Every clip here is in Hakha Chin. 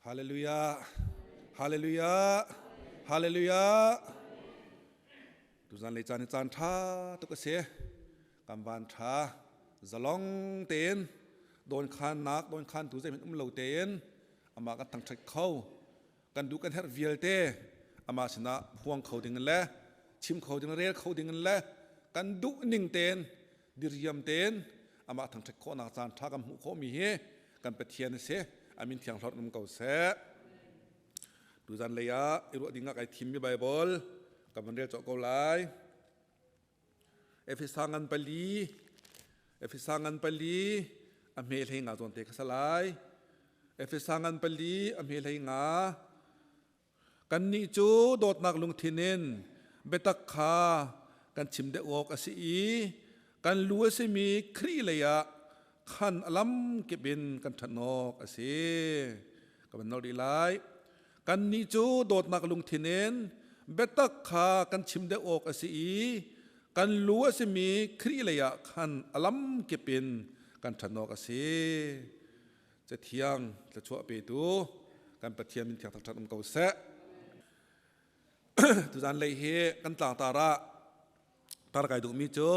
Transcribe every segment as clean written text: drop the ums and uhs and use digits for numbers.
Hallelujah. Hallelujah. Hallelujah. Tuzan lei caan hi caan ṭha tuk a si. Kan van ṭha zalong tein dawnkhannak dawnkhantu zeihmanh um lo tein amah kan thangṭhat kho. Kan duh kan herh vialte amah sinah phuang kho ding le chim kho ding rel kho ding le kan duh ning tein diriam tein amah thangṭhat khawhnak caan ṭha kan hmuh khawhmi hi kan Pathian a si. A min thiang hlorh um ko seh. Tuzan lei ah i ruah ding ah kai thimmi Baibal ka van rel cawh ko lai. Efesa ngan pali Efesa ngan pali a hme hlei nga zawn te ka sa lai. Efesa ngan pali a hme hlei nga Kannih cu dawtnak lungthin in biatak kha kan chim deuh awk a si i kan lu a simi Khrih lei ah khan a lamkip in kan ṭhan awk a si. Ka van nolh rih lai. Kannih cu dawtnak lungthin in biatak kha kan chim deuh awk a si i kan lu a simi Khrih lei ah khan a lamkip in kan ṭhan awk a si. Cathiang thluachuah petu kan Pathian min thiang thangṭhat um ko seh. Tuzan lei hi kan tlangtar ah tar kai duhmi cu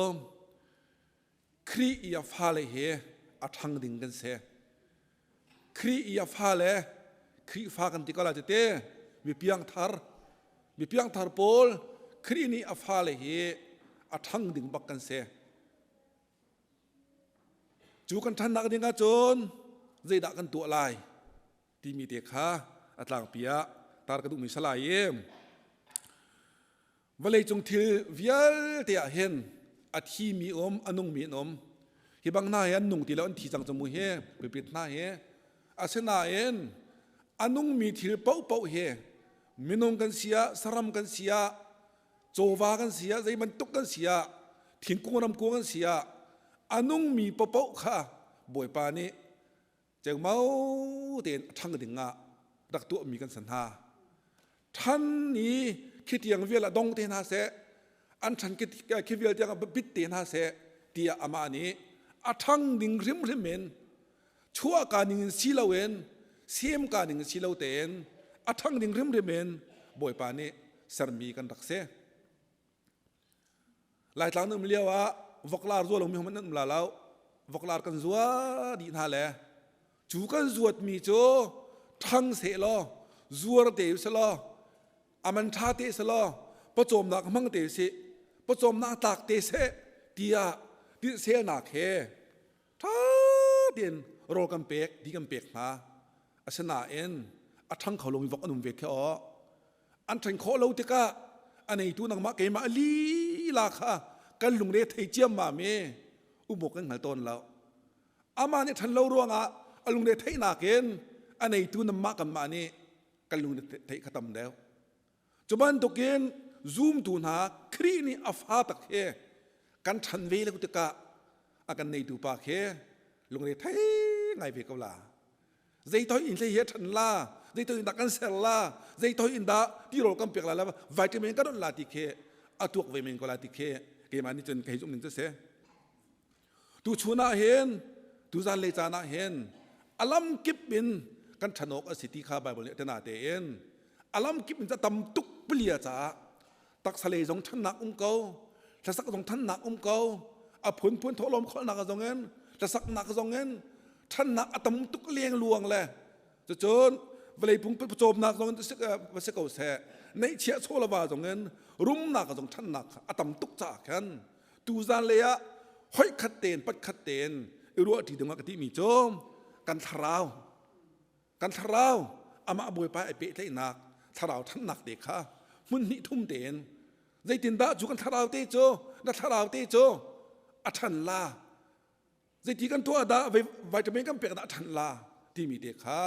Khrih i a fale hi a ṭhang ding kan si. Khrih i a fale Khrihfa kan ti ko la tete mi piangthar mi piangthar pawl Khrih nih a fale hi a ṭhang ding bak kan si. Cu kan ṭhannak ding ahcun zeidah kan tuah lai timi te kha a tlangpi ah tar ka duhmi salai i vawleicung thil vialte ah hin a thimi um a nungmi an um hi bang hna hi an nung ti lo an thi cang cu mu hi pipit hna hi asinain a nungmi thil paohpaoh hi minung kan si ah saram kan si ah cawva kan si ah zei bantuk kan si ah thingkung ramkung kan si ah a nungmi paohpaoh kha Bawipa nih ceumau tein a ṭhang ding ah rak tuahmi kan si hna. Ṭhan i khi tiang vial ah dong te hna seh, an ṭhan khi vial tiang ah bit te hna seh tiah amah nih a ṭhang ding hrimhrim in chuahka ning in si loin semka ning in si lo tein a ṭhang ding hrimhrim in Bawipa nih sermi kan rak si. Laitlang na um lio ah voklar zua lomi hmanh nan um la lo. Voklar kan zua dih hna le cu kan zuatmi cu ṭhang seh law zuar te seh law aman ṭha te seh law pawcawmnak hmang te sih pawcawmnak tlak te seh tiah tilhselnak he ṭha tein rawl kan pek di kan pek hna asinain a ṭhang kho lomi vok an um ve khe aw an ṭhen khawh lo tikah a neitu nangmah keimah lila kha kan lungre thei ciammam i umawk kan hngal tawn lo amah nih ṭhan lo ruangah a lungre theihnak in a neitu nangmah kanmah nih kan lungre theih kha tam deuh Cu bantukin zumtu hna Khrih nih a fa tak he kan ṭhan ve lo tikah a kan neitu pa khi lungre thei ngai ve ko la. Zeitoi in hlei he ṭhan la, zeitoi in dah kan ser la, zeitoi in dah tirawl kan pek la la, vitamin kan on la ti khi a tuak ve men ko la ti khi keimah nih cun ka hei zumh ning cu si. Tuchun ah hin tuzan le caan ah hin a lamkip in kan ṭhan awk a si ti kha Baibal nih a tena tein a lamkip in tam tuk palia caah taksa lei zong ṭhannak um ko hlasak zong ṭhannak um ko a phunphun thawhlawm kholnak zong in hlasaknak zong in ṭhannak a tam tuk leng luang le cucun vawlei pung cawmnak zong in va si ko seh neihchiah chawlava zong in rumnak zong ṭhannak a tam tuk caah khan tuzan lei ah hoih khat tein pat khat tein i ruah ṭi ding ah ka timi cu kan thlarau kan thlarau amah bawipa ai pehtlaihnak thlarau ṭhannak te kha hmun hnih thum tein zeitindah cu kan thlarau te cu na thlarau te cu a ṭhan la zeiti kan tuah dah vitamin kan pek dah a ṭhan la timi te kha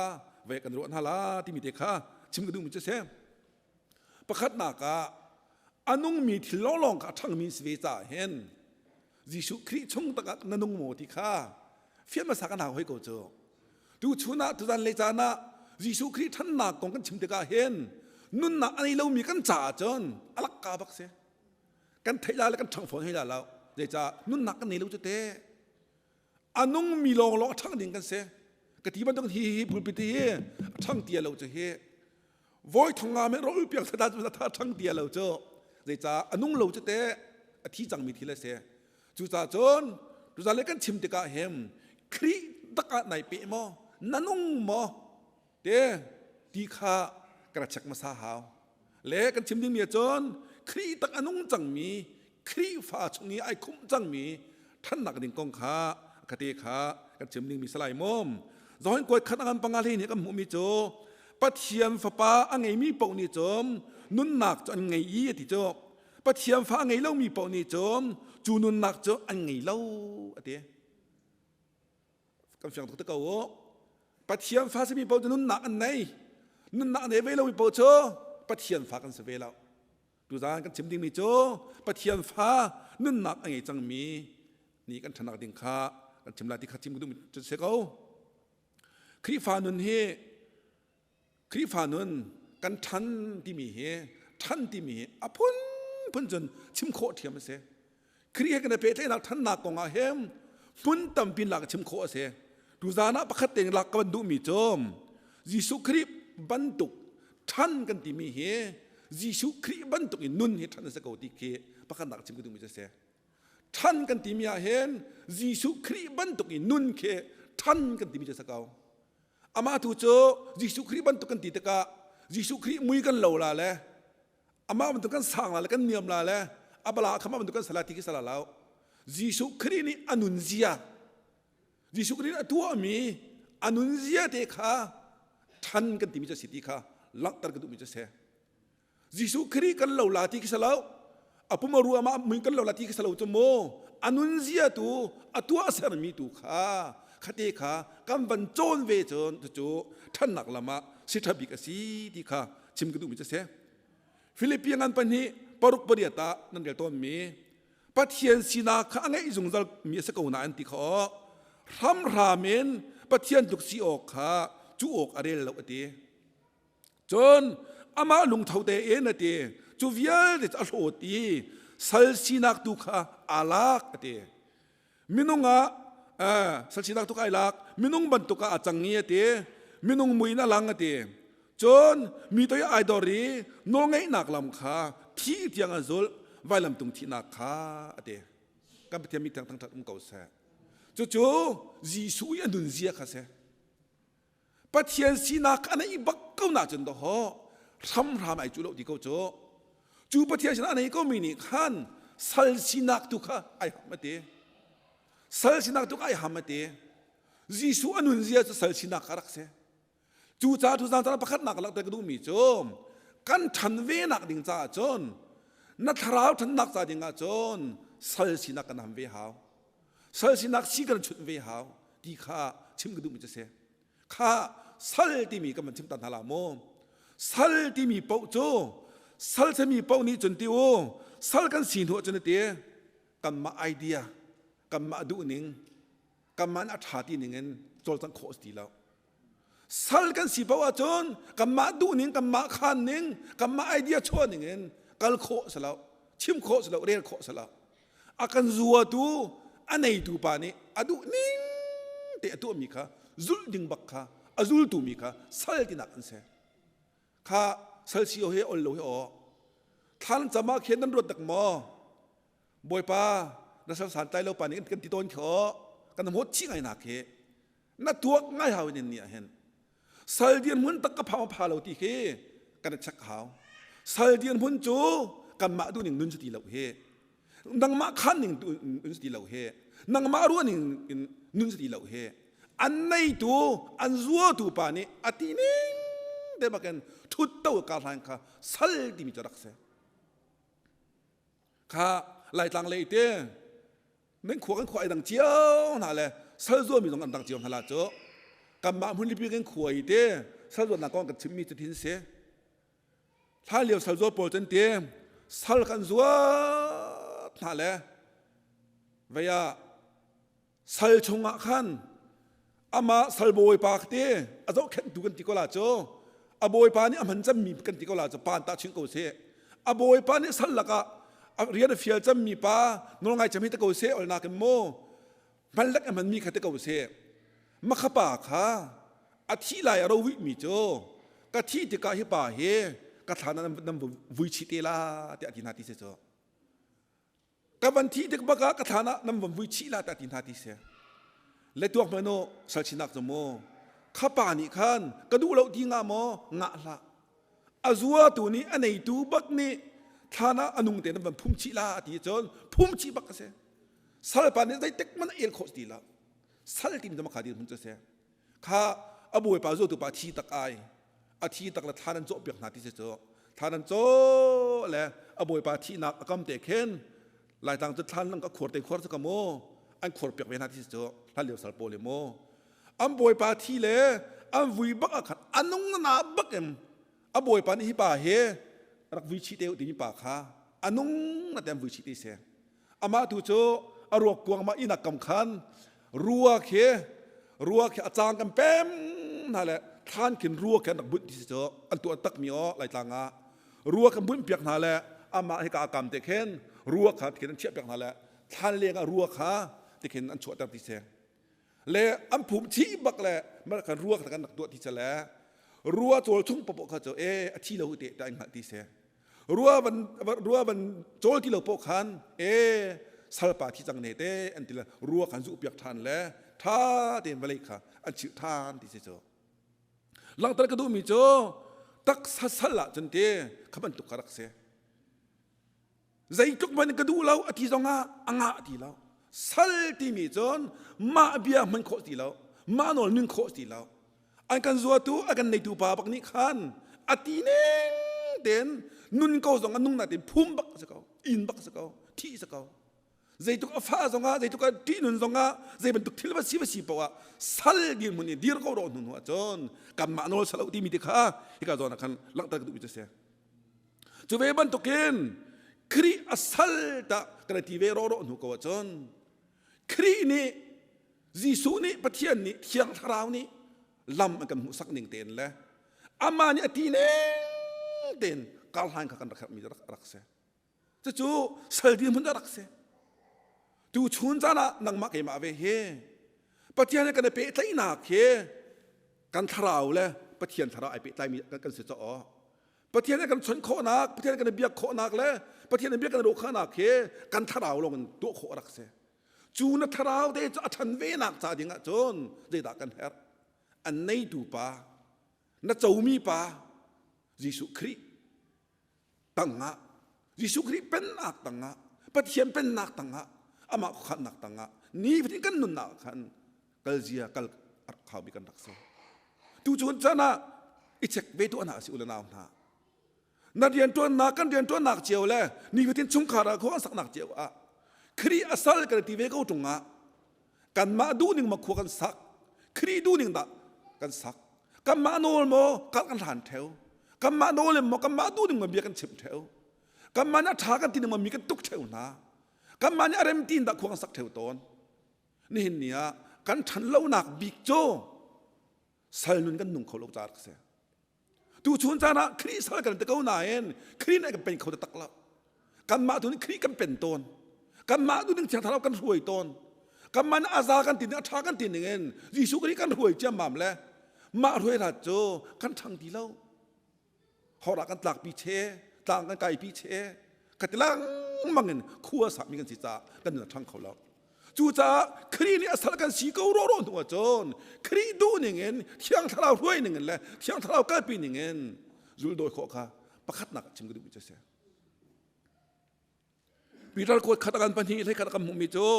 ve kan ruah hna la timi te kha chim ka duhmi cu si Pakhatnak ah a nungmi thil lawnglawng kha a ṭhangmi si ve caah hin Jesuh Khrih chung takah na nung maw ti kha fian hmasa kan hau hoi ko cu. Tuchun ah tuzan le caan ah Jesuh Khrih ṭhannak kong kan chim tikah hin nunnak a nei lomi kan caah cun a lakka bak si. Kan theih la le kan ṭhang fawn hoi la lo. Zeicah nunnak kan nei lo cu te. A nungmi lawnglawng a ṭhang ding kan si. Ka ti bantuk hi hi pulpit hi a ṭhang tia lo cu hi. Voi thong nga men ro piak thata cu tha ṭhang tia lo cu. Zeicah a nung lo cu te a thi cangmi thil a si. Cucaah cun tuzan le kan chim tikah hin Khrih tak ah nai pe maw? Na nung maw? Te ti kha ka ra check hmasa hau. Le kan chim dingmi ahcun Khrih tak a nung cangmi Khrihfa chung i ai khumh cangmi ṭhannak ding kong kha khate kha kan chim dingmi salai mom. Johan kuat khat angan panga hlei nih kan hmuhmi cu Pathian fapa a ngeimi paoh nih cun nunnak cu an ngei i a ti cu Pathian fa a ngei lomi paoh nih cun cu nunnak cu an ngei lo a ti. Kan fiang tuk te ko u. Pathian fa simi paoh cu nunnak an nei. Nunnak nei ve lomi paoh cu Pathian fa kan si ve lo. Tuzaan kan chim dingmi cu Pathian fa nunnak a ngei cangmi nih kan ṭhanak ding kha kan chim lai ti kha chim ka duhmi cu si ko. Khrihfa nun hi Khrihfa nun kan ṭhan timi hi ṭhan timi hi a phunphun cun chim khawh ṭhiam a si. Khrih he kan i pehtlaihnak ṭhannak kong ah hin hmun tampi lak chim khawh a si. Tuzaan ah pakhat tein lak ka van duhmi cu Jesuh Khrih bantuk ṭhan kan timi hi Jesuh Khrih bantuk in nun hi ṭhan a si ko ti khi pakhatnak chim ka duhmi cu a si. Ṭhan kan timi ah hin Jesuh Khrih bantuk in nun khi ṭhan kan timi cu a si ko. Amah tu cu Jesuh Khrih bantuk kan ti tikah Jesuh Khrih mui kan lo la le amah bantuk kan sang la le kan niam la le abala kha mah bantuk kan sala ti khi sala lo. Jesuh Khrih nih a nun zia Jesuh Khrih nih a tuahmi a nun zia te kha ṭhan kan timi cu a si ti kha langhter ka duhmi cu a si. Jesuh Khrih kan lo la ti khi si lo. A pum a ruah mah mui kan lo la ti khi si lo cu mu. A nun zia tu a tuah sermi tu kha khate kha kan van cawn ve cun cucu ṭhannak lam ah si ṭha bik a si ti kha chim ka duhmi cu si. Philippi ngan pahnih paruk pariat ah nan rel tawnmi Pathian sinak kha a ngeih zungzal mi a si ko nain ti kha aw hramhram in Pathian tluk si awk kha cu awk a rel lo a ti. Cun amah lungtho tein a ti. Cu vialte cu a hlawt i sal sinak tu kha aa lak a ti. Minung ah sal sinak tu kha ai lak. Minung bantuk ah a cang i a ti. Minung mui in a lang a ti. Cun mi toi ai dor i nawlngeihnak lam kha thih tiang a zulh vailamtung thihnak kha a ti. Kan Pathian mi thiang thangṭhat um ko seh. Cucu Jesuh i a nunzia kha si. Pathian sinak a neih bak ko na cun dawh hramhram ai cu lo ti ko cu cu Pathian sinah a nei ko mi nih khan sal sinak tu kha ai ham a ti sal sinak tu kha ai ham a ti Jesuh a nun zia cu sal sinak kha rak si cu ca tu zang pakhatnak langhter ka duhmi cu kan ṭhan ve nak ding caah cun na thlarau ṭhannak ca ding ah cun sal sinak kan ham ve hau Sal sinak si kan chunh ve hau ti kha chim ka duhmi cu si. Kha sal timi kan van chim ta hna la mu. Sal timi paoh cu sal sami paoh nih cun ti u sal kan si hnu cun ti kanmah idea kanmah duhning kanmah a ṭha ti ning in cawlcangh khawh a si ti lo. Sal kan si paoh ahcun kanmah duhning, kanmah khaan ning, kanmah idea chuah ning in kal khawh si lo, chim khawh si lo, rel khawh si lo. A kan zuatu, a neitu pa nih a duh ning te a tuahmi kha zulh ding bak kha a zultu mi kha sal tinak an si. Kha sal si he ol lo he aw. Thlan cam ah khin nan ruat tak maw? Bawipa, na sal santlai lo pa nih kan ti tawn khi aw. Kan hmawt chih ngai nak khi. Na tuak ngai hau in ni ah hin sal dirhmun tak ka pha pha lo ti khi kan check hau. Sal dirhmun cu kanmah duhning nun cu ti lo hi. Nangmah khan ning nun cu ti lo hi. Nangmah ruah ning nun cu ti lo hi. An neitu an zuatu pa nih a ti ning te bakin thut to ka hlan kha sal timi cu rak si. Kha Laitlang lei te nan khua kan khua ai dang cio hna le sal zuami zong an dang cio hna la cu kanmah hmunlipi kan khua i te sal zuatnak kong kan chimmi cu thin si hlan lio sal zuat pawl cun te sal kan zuat hna le vei ah Sal chungah khan amah sal bawipa te a zohkhenhtu kan ti ko la cu a bawipa nih a hman cemmi kan ti ko la cu pan ta chin ko seh a bawipa nih sal lakah rian a fial cemmi pa nawlngai cem hi te ko seh olnak in mu hman lek a hmanmi kha te ko seh. Makha pa kha a thih lai a ro mi cu ka thih tikah hi pa hi ka thlan ah nan vui chih te la tiah a ti hna ti si cu. Ka van thih tik bak ah ka thlan ah nan van vui chih la tiah ti hna ti si. Le tuak hmanh u salchinak cu mu kha pa nih khan ka duh lo ti nga maw ngah hlah. A zuatu nih a neitu bak nih thlan ah a nung te nan van phum chih la ti cun phum chih bak a si. Salpa nih zeitik hmanh a el khawh ti lo. Sal timi cu makha dir hmun cu a si. Kha a bawipa zuatu pa thi tak ai a thi tak le thlan an cawh piak hna ti si cu thlan an cawh le a bawipa thihnak a kam te khin laitlang cu thlan lang ka khuar te khuar cu ka mu an khuar piak ve hna ti si cu hlan lio sal pawl mu an bawipa thi le an vui bak ah khan a nung na bak in a bawipa nih hi pa hi rak vui chih te timi pa kha a nung na te an vui chih ti si Amah tu cu a ruak kuang mah inn ah kam khan ruak hi ruak hi a cang kan pem hna le thlan khin ruak hi an rak bunh ti si cu an tuah tak mi aw laitlang ah ruak an bunh piak hna le amah hi ka kam te khin ruak kha tikhin an chiah piak hna le thlan leng ah ruak kha tikhin an chuahter ti si le an phum chih bak le kan ruak kan rak tuah ti si le rua cawl chung popoh kha cu e a thi lo te ta in hngalh ti si Rua van rua van cawl ti lo poh khan e salpa thi cang ne te an ti le rua khan zuh piak ṭhan le ṭha tein vawlei kha an chilh ṭhan ti si cu. Langhter ka duhmi cu taksa sal ah cun te kha bantuk kha rak si. Zeitluk man ka duh lo a ti zongah a ngah ti lo. Sal timi cun mah bia hman khawh ti lo, mah nawl nun khawh ti lo. An kan zuatu a kan neitu pa bak nih khan a ti ning tein nun ko zong a nung na tein phum bak si ko, inn bak si ko, thih si ko. Zeitluk a fah zongah, zeitluk a ṭihnun zongah, zei bantuk thil va si va si paoh ah sal dirhmun i dir ko rawh hnu hnu ahcun kanmah nawl salo timi ti kha hika zawn ah khan langhter ka duhmi cu a si. Cu ve bantukin Khrih a sal tah kan ti ve rawh hnu ko ahcun Khrih nih Jesuh nih Pathian nih Thiang Thlarau nih lam an kan hmuhsak ning tein le amah nih a ti ning tein karhlan kha kan rak herhmi rak rak si. Cucu sal dirhmun rak si. Tu chun caan ah nangmah keimah ve hi Pathian he kan i pehtlaihnak hi kan thlarau le Pathian thlarau ai pehtlaimi kan si caw. Pathian he kan chawnh khawhnak, Pathian kan i biak khawhnak le Pathian biak kan i khawhnak hi kan thlarau lawng in tuah khawh rak si. Cu na thlarau te cu a ṭhan venak ca ding ah cun zeidah kan herh? An neitu pa, na comi pa, Jesuh Khrih tangah, Jesuh Khrih pennak tangah, Pathian pennak tangah, amah khuakhannak tangah, nifatin kan nunnak ah khan kal zia kal khaumi kan rak si. Tu cun chan ah i check ve tu hna si u le nau hna. Na rianṭuannak kan rianṭuannak cio le nifatin chungkhar ah khua kan saknak cio ah Khrih a sal kan ti ve ko ṭung ah kanmah duhning ma khua kan sak Khrih duhning dah kan sak kanmah nawl maw kal kan hlan ṭheo kanmah nawl in maw kanmah duhning maw bia kan chim ṭheo kanmah nih a ṭha kan ti ning maw mi kan tuk ṭheo hna kanmah nih a rem tiin dah khua kan sak ṭheo tawn nihin ni ah kan ṭhan lonak bik cu sal nun kan nung kho lo caah a si tu chun caan ah Khrih sal kan ti ko nain Khrih nih kan pen kho tak lo kanmah tu nih Khrih kan pen tawn kanmah tu ning thiang thlarau kan hruai tawn kanmah nih aza kan ti ning a ṭha kan ti ning in Jesuh Khrih kan hruai ciammam le mah hruai rat cu kan ṭhang ti lo hor ah kan tlakpi che tlang kan kaipi che ka ti lengmang in khua sakmi kan si caah kan nun a ṭhang kho lo cucaah Khrih nih a sal kan si ko rawh hnu ahcun Khrih duh ning in Thiang Thlarau hruai ning in le Thiang Thlarau kalpi ning in zul dawi khawh kha pakhatnak chim ka duhmi cu a si Peter kuat khat a kan pahnih hlei khat a kan hmuhmi cu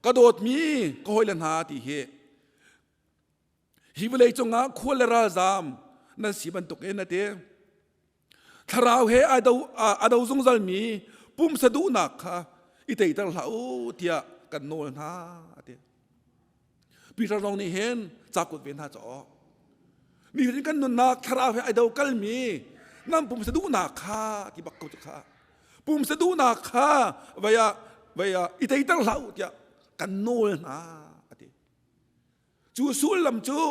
ka dawtmi ka hawile hna ti hi Hi vawlei cungah khual le ralzam nan si bantukin a ti. Thlarau he a do, a do zungzalmi pumsa duhnak kha i teiter hlah u tiah kan nawl hna a ti. Peter zong nih hin ca kut ve hna caw. Nihin kan nunnak thlarau he ai do kalmi nan pumsa duhnak kha ti bak ko cu kha. Pumsa duhnak kha vei ah vei ah i teiter hlah u tiah kan nawl hna a ti. Cu sullam cu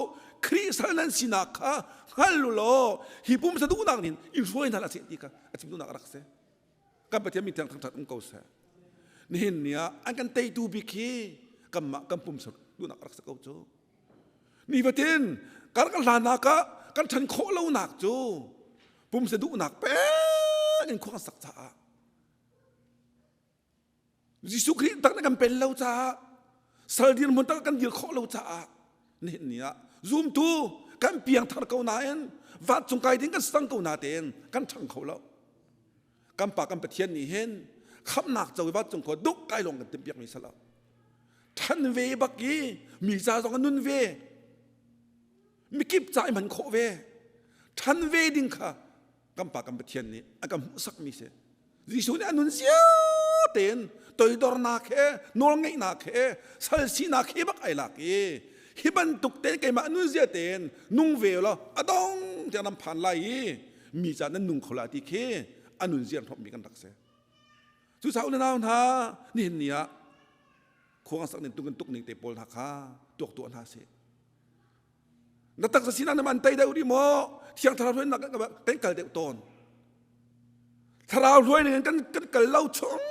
Khrih sal nan sinak kha hngal u law hi pumsa duhnak nih in hruai hna hlah seh ti kha a chim duhnak a rak si. Kan Pathian min thiang thangṭhat um ko seh. Nihin ni ah an kan teitu bik hi kanmah kan pumsa duhnak a rak si ko cu. Nifatin kar kan hlannak ah kan ṭhan khawh lonak cu pumsa duhnak peng in khua kan sak caah Jesuh Khrih tak na kan pen lo caah sal dirhmun tak kan dir khawh lo caah nihin ni ah zumtu kan piangthar ko nain vancung kai ding kan sang ko na tein kan ṭhang kho lo. Kan pa kan Pathian nih hin khamnak co i vancung khua duk kai lawng kan timhpiak mi salo. Ṭhan ve bak i mi ca zong a nun ve. Mikip ca i hman khawh ve. Ṭhan ve ding kha kan pa kan Pathian nih a kan hmuhsakmi si. Jesuh nih a nun sia tein toidornak he nawlngeihnak he sal sinak he bak ai lak i hi bantuk tein keimah nun zia tein nung ve law a dong tiang nan phan lai i mi ca nan nung kho lai ti khi a nun zia hrawmmi kan rak si. Cucaah u le nau hna nihin ni ah khua sak ning tung tuk ning te pawl hna kha tuak tuah hna sih. Na taksa sinak na man tei deuh rih maw? Thiang Thlarau hruainak kan kal deuh tawn. Thlarau hruai ning kan kan kal lo chung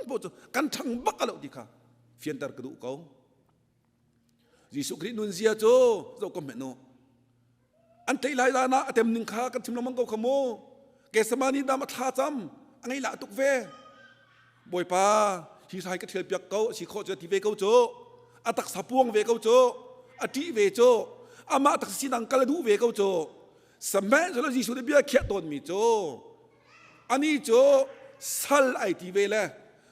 po cu kan ṭhang bak lo ti kha fianter ka duh ko. Jesuh Khrih nunzia cu zoh ko hmenh u. An tei lai dan ah a tem ning kha kan chim lengmang ko kha mu. Gethsemane dam a thla cam a ngei lah tuk ve. Bawipa hi hrai ka ṭhial piak ko a si khawh cu ti ve ko cu. A taksa puang ve ko cu. A ṭih ve cu. Amah taksa sinang kal a duh ve ko cu. Sihmanhsehlaw Jesuh nih bia khiah tawnmi cu ani cu sal ai ti ve le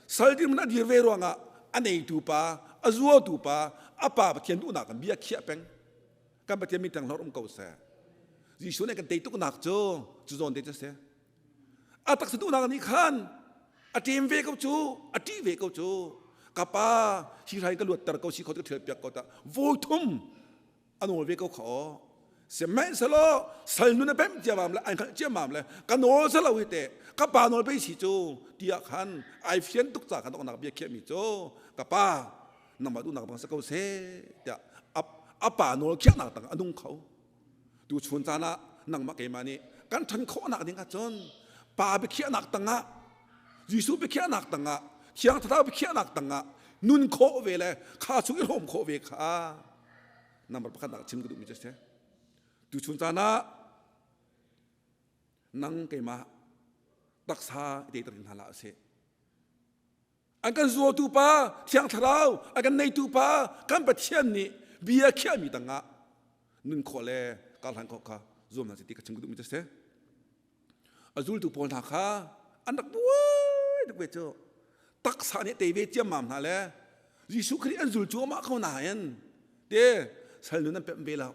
sal dirhmun a dir ve ruangah a neitu pa a zuatu pa a pa Pathian duhnak in bia khiah peng. Kan Pathian min hlor um ko seh. Jesuh nih kan tei tuknak cu cu zawn te cu si. A taksa duhnak nih khan a ṭem ve ko cu, a ṭih ve ko cu. Ka pa hi hrai ka luatter ko si kho ka ṭhial piak ko ta. Voi thum a nawl ve ko kha aw. Sihmanhsehlaw sal nun a pemh ciamam le ai hngalh ciammam le ka nawl salo hi teh ka pa nawl pei si cu tiah khan ai fian tuk ca khan nak bia khiahmi cu ka pa nangmah duhnak bang si ko seh tiah a pa nawl khiahnak tang a nung kho tu chun caan ah nangmah keimah nih kan ṭhan khawhnak ding ahcun pa biakhiahnak tangah Jesuh biakhiahnak tangah Thiang Thlarau biakhiahnak tangah nun khawh ve le kha chung i hrawm khawh ve kha number pakhat nak chim ka duhmi cu si tu chun caan ah nang keimah taksa i teter hna hlah usih An kan zuatu pa Thiang Thlarau a kan neitu pa kan Pathian nih bia khiahmi tangah nun khawh le karhlan khawh kha zuam hna ti ka chim ka duhmi cu si. A zultu pawl hna kha an rak buai tuk ve cu. Taksa nih tei ve ciammam hna le Jesuh Khrih an zul cuahmah ko nain te sal nun an pemh ve lo.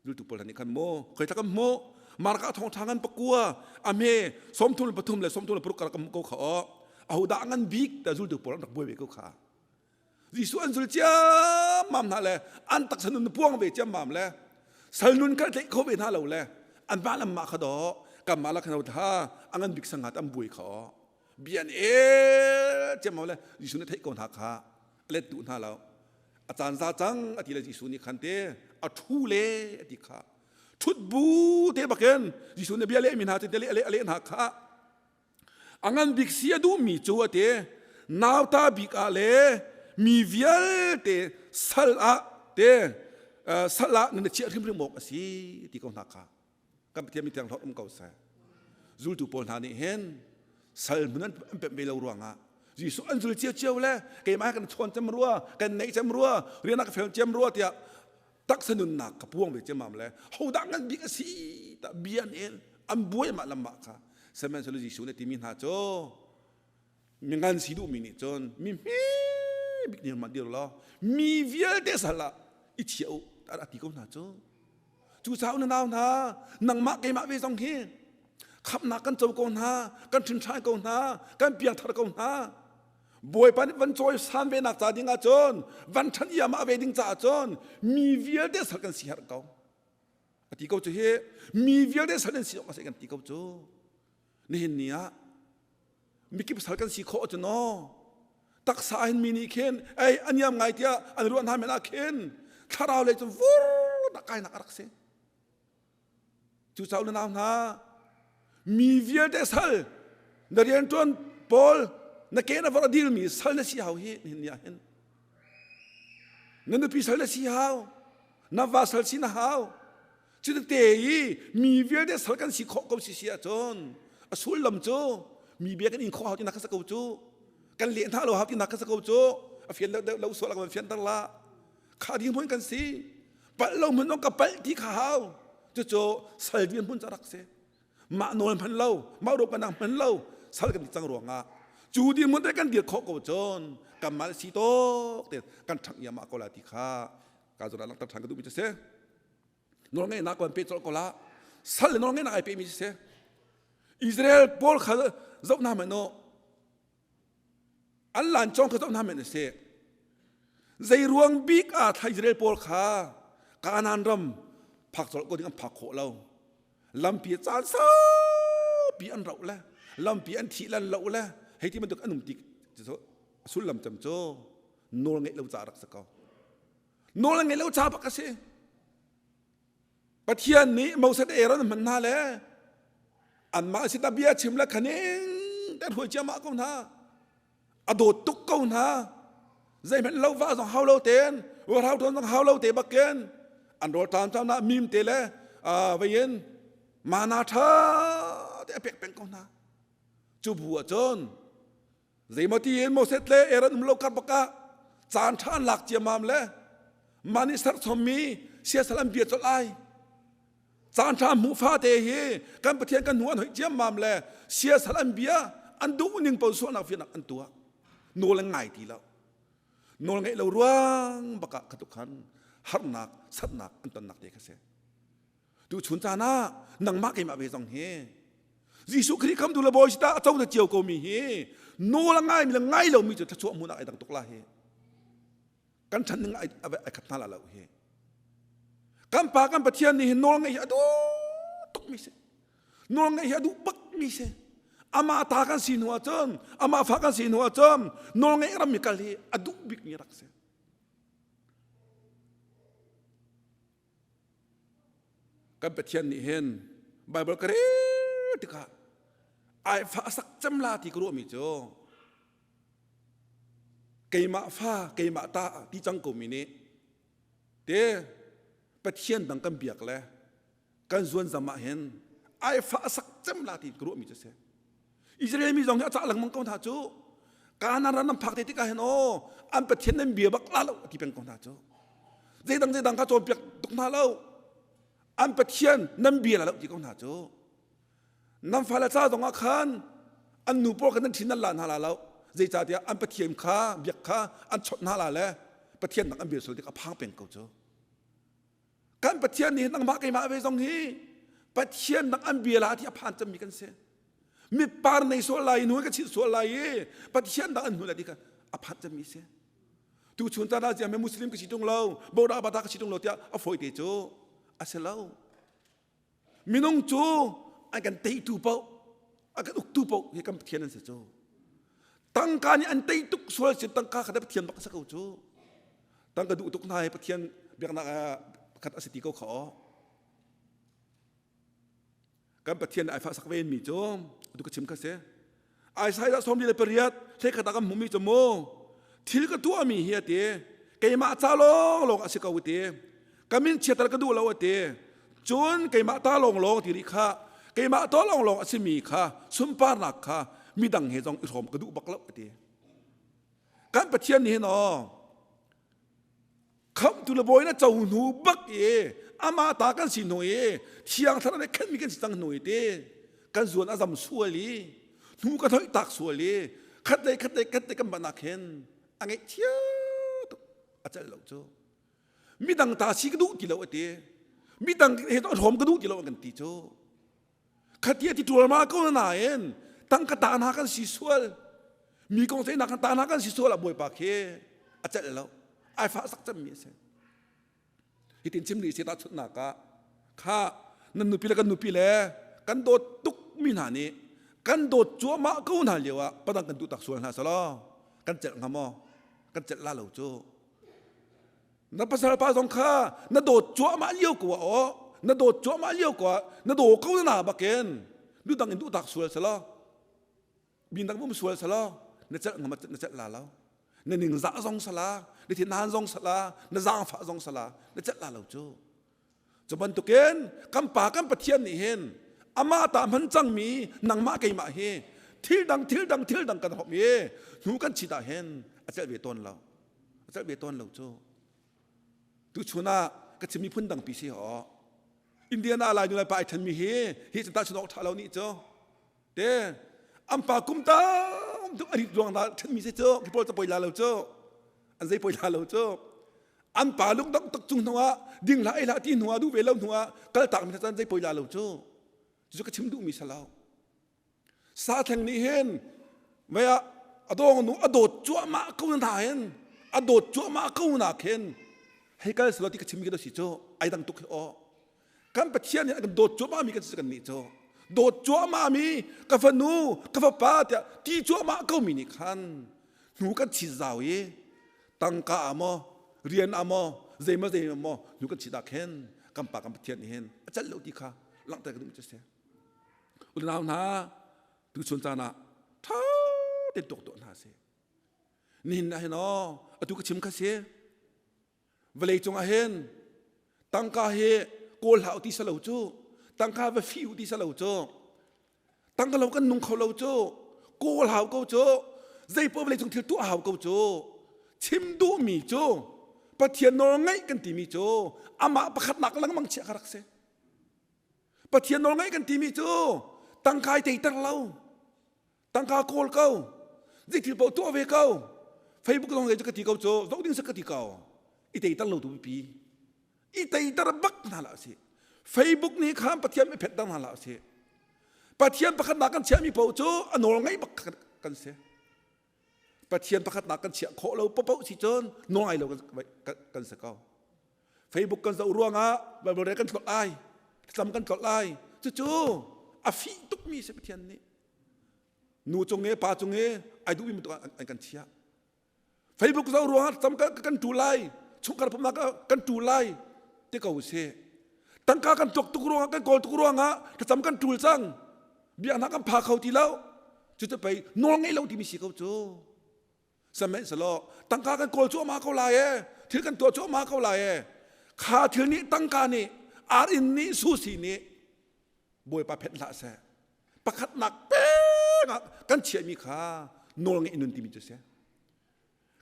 Zultu pawl nih khan maw khoi thla kan hmuh Marka thawngṭha ngan pakua a hme 33 le 36 kar kan ko kha aw ahodah ngan bik ta zultu pawl an rak buai ve ko kha Jesuh an zul ciammam hna le an taksa nun puang ve ciammam le sal nun kha tleih kho ve hna lo le an mah lam mah kha daw kan mah la khan tha a ngan bik sangat an buai kha aw bian e ciammam le Jesuh nih theih ko hna kha a let duh hna lo a caan za cang a ti le Jesuh nih khan te a ṭhu le a ti kha ṭhut bu te bakin Jesuh nih bia lehmi hna cu te le a leh hna kha a ngan bik si a duhmi cu a ti nauta bik ah le mi vialte sal ah te sal ah nan chiah hrimhrim awk a si ti ko hna kha kan Pathian mi thianghlawt um ko seh zultu pawl hna nih hin sal hmun an pemh ve lo ruangah Jesuh an zul cio cio le keimah kan chawn cem rua kan neih cem rua rian ka fel cem rua tiah taksa nunnak ka puang ve cemam le hodah ngan bik a si ta bia an an buai mah lam mah kha sihmanhsehlaw Jesuh nih timi hna cu mi ngan si duhmi nih cun mi hme bik nih mah dir law mi vialte sal ah i chia u a ti ko hna cu Cucaah na nau hna, nangmah keimah ve zong hi khamhnak kan co ko hna, kan ṭhinṭhan ko hna, kan piangthar ko hna. Bawipa nih van cawi san ve nak ca ding ahcun, van ṭhan iamah ve ding caah cun mi vialte sal kan si herh ko. A ti ko cu hi mi vialte sal nan si awk a si kan ti ko cu. Nihin ni ah mikip sal kan si khawh cu no taksa hin mi nih khin ei a niam ngai tiah an ruah hna men ah khin thlarau lei cu vur dak kainak a rak si cu cau na nau hna mi vialte sal na riantuan pawl na ke na vor a dilmi sal na si hau hi nihin ni ah hin na nupi sal na si hau. Na va sal si na hau. Cuti i mi vialte sal kan si khawh ko si si ahcun a sullam cu mi bia kan in khawh hau ti nak ka sa ko cu. Kan leh hna lo hau ti nak ka sa ko cu. A fian deuh deuh lo sual ka van fianter la. Kha ding hmun kan si. Palh lo hmun ka palh ti kha hau. Cucu sal dir hmun ca rak si. Mah nawl hman lo, mah ruahnak hman lo, sal kan ti cang ruangah cu dirhmun te kan dir khawh ko cun kanmah si tawk te kan ṭhang iamah ko la ti kha ka zawn ah langhter ṭhan ka duhmi cu si. Nawlngeihnak kan pe colh ko la. Sal le nawlngeihnak ai pehmi cu si. Israel pawl kha zoh hna hmanh u. An lancawng kha zoh hna hmanh sih. Zei ruang bik ah thla Israel pawl kha Kanaan ram phak colh ko ding an phak khawh lo. Lampi caan saupi an rauh le lampi an thih lan lo le hei ti bantuk an um ti sullam cem cu nawl ngeih lo ca rak si ko. Nawl ngeih lo ca bak a si. Pathian nih Moses Aaron hman hna le anmah sinah bia chim le khaning te hruai ciammah ko hna. A dawt tuk ko hna. Zeihmanh lo va zong hau lo tein, rau ṭawn zong hau lo te bakin an rawl ṭam ṭam na mim te le veiin mana ṭha te a pek peng ko hna. Cu bu ah cun Zeimaw tiin Moses le Aaron um lo kar bakah caan ṭha an lak ciammam le mah nih serchommi siasal an bia colh ai. Caan ṭha hmuh fate hi kan Pathian kan hnu an hoih ciammam le siasal an bia an duh ning paoh sualnak fiannak an tuah. Nawl an ngai ti lo. Nawl ngeih lo ruang bakah khatuk khan harnak, satnak an tonnak te kha si. Tuchun caan ah nangmah keimah ve zong hi Jesuh Khrih khamtu le Bawi sita a co cio ko mi hi nawl a ngaimi le ngai lomi cu thluachuah hmuhnak ai dang tuk la hi. Kan ṭhan ning ai khat hna la lo hi. Kan pa kan Pathian nih hin nawl ngeih hi a duh tuk mi si. Nawl ngeih hi a duh bak mi si. Amah ta kan si hnu ahcun, amah fa kan si hnu ahcun nawl ngeih ram mi kal hi a duh bik mi rak si. Kan Pathian nih hin Baibal ka rel tikah ai fa a sak cem la ti ka ruahmi cu keimah fa keimah ta ti cang ko mi nih te Pathian dang kan biak le kan zuanzam ah hin ai fa a sak cem la ti ka ruahmi cu si. Israel mi zong hi a cah lengmang ko hna cu. Kanaan ram an phak te tikah hin aw an Pathian nan bia bak la lo a ti peng ko hna cu. Zeidang zeidang kha cawnpiak tuk hna lo. An Pathian nan bia la lo ti ko hna cu. Nan fale ca zong ah khan an nu pawl kha nan thin nan la hna la lo. Zeicahtiah an Pathian kha biak kha an chawnh hna la le Pathian nak an bia sual tik a phang peng ko cu. Kan Pathian nih nangmah keimah ve zong hi Pathian nak an bia la ti a phan cemmi kan si. Mitpar nei sual lai hnu ka chit sual lai i Pathian dang an hnu lai ti kha a phan cemmi si. Tu chun caan ah ziam Muslim ka si tung lo, Boda bata ka si tung lo tiah a fawi te cu a si lo. Minung cu an kan teitu paoh, a kan uktu paoh hi kan Pathian an si cu. Tangka nih an tei tuk sual sin tangka kha Pathian bak a si ko cu. Tangka duh tuk hna hi Pathian biaknak ah pakhat a si ti ko kha aw. Kan Pathian ai fah sak ve mi cu atu ka chim kha si. Isaiah 48 hlei khat ah kan hmuhmi cu mu thil ka tuahmi hi a ti keimah ca lawnglawng a si ko ti ka min chiatter ka duh lo a ti cun keimah ta lawnglawng ti rih kha keimah ta lawnglawng a simi kha sunparnak kha midang he zong i hrawm ka duh bak lo a ti kan Pathian nih hin aw khamhtu le bawi na co hnu bak i amah ta kan si hnu i thiang thlarau nih khenmi kan si cang hnu i ti kan zuan a zam sual i hnu ka thoih tak sual i khat lei khat lei khat lei kan ban ah khin a ngeih chia tuk a celh lo cu midang ta si ka duh ti lo a ti midang he hrawm ka duh ti lo an kan ti cu Khati a ti ṭualmal ko na nain tangka ta hna kan si sual mi kong ceihnak kan ta hna kan si sual ah Bawipa khi a celh lo ai fah sak cemmi a si hitin chim rih si tahchunhnak ah kha nan nupi le kan nupi le kan dawt tuk mi hna nih kan dawt cuahmah ko hna lio ah padang kan duh tak sual hna selaw kan celh hnga maw kan celh la lo cu Na pasal pa zong kha na dawt cuahmah lio ko ah aw na dawt cuahmah lio ko ah na daw ko na bakin nu dang in duh tak sual selaw mi dang um sual selaw na celh ngam na celh la lo na ningzah zong sala. Na thin han zong sala, na zaangfah zong sala, na celh la lo cu. Cu bantukin kan pa kan Pathian nih hin amah ta hman cangmi nangmah keimah hi thil dang thil dang thil dang kan hom i hnu kan chit ah hin a celh ve tawn lo. A celh ve tawn lo cu. Tuchun ah ka chimmi phun dangpi si ho. Indiana lai nu lai pa ai thenmi hi hi cu tahchun awk ṭha lo nih cu. Te an pa kum tam tuk a rit ruang dah thenmi si cu khi pawl ca poi la lo cu. An zei poi la lo cu. An pa lung dong tuk cung hnu ah ding hlah ei hlah ti hnu ah duh ve lo hnu ah kal tak mi chan zei poi la lo cu. Cu ka chim duhmi si lo. Satheng nih hin mei ah a dawng nu a dawt cuahmah ko na hin a dawt cuahmah ko na khin hei kal selaw ti ka chimmi ka si cu ai dang tuk hi aw kan Pathian nih a kan dawt cuahmah mi kan si kan nih cu dawt cuahmah mi ka fanu ka fapa tiah ti cuahmah ko mi nih khan hnu kan chit zau i tangka ah maw rian ah maw zeimaw zeimaw maw hnu kan chit ah khin kan pa kan Pathian nih hin a celh lo ti kha langhter ka duh cu si Unau hna, tuchun caan ah ṭha tein tuak tuah hna sih. Nihin ah hin aw, atu ka chim kha si. Vawlei cung ah hin tangka hi kawl hlah u ti salo cu, tangka va fi u ti salo cu, tangka lo kan nung kho lo cu, kawl hau ko cu, zei paoh vawlei cung thil tuah hau ko cu. Chim duhmi cu Pathian nawl ngaih kan timi cu amah pakhatnak lengmang chiah kha rak si. Pathian nawl ngaih kan timi cu tangka i teiter lo, tangka kawl ko, zei thil paoh tuah ve ko, Facebook zong zei cu ka ti ko cu, zoh ding si ka ti ko, i teiter lo tu bipi. I teiter bak hna hlah usih. Facebook nih khan Pathian i phetter hna hlah usih. Pathian pakhatnak kan chiahmi paoh cu a nawl ngaih bak kan si. Pathian pakhatnak kan chiah khawh lo paoh si cun nawl ngai lo kan si ko. Facebook kan zoh ruangah Bible rel kan tlolh lai, thlacam kan tlolh lai. Cucu a fih tukmi si Pathian nih. Nu cung i pa cung i ai duhmi bantuk an kan chiah. Facebook zoh ruangah thlacam kan ṭu lai, chungkhar pumnak kan ṭu lai ti ko si. Tangka kan tuak tuk ruangah kan kawl tuk ruangah thlacam kan ṭul cang. Biaknak kan pha kho ti lo. Cucu pei nawl ngei lo timi si ko cu. Sihmanhsehlaw tangka kan kawl cuahmah ko lai ee, thil kan tuah cuahmah ko lai ee. Kha thil nih tangka nih ar-inn nih susi nih Bawipa phenh hlah seh. Pakhatnak peng ah kan chiahmi kha nawlngeih nun timi cu si.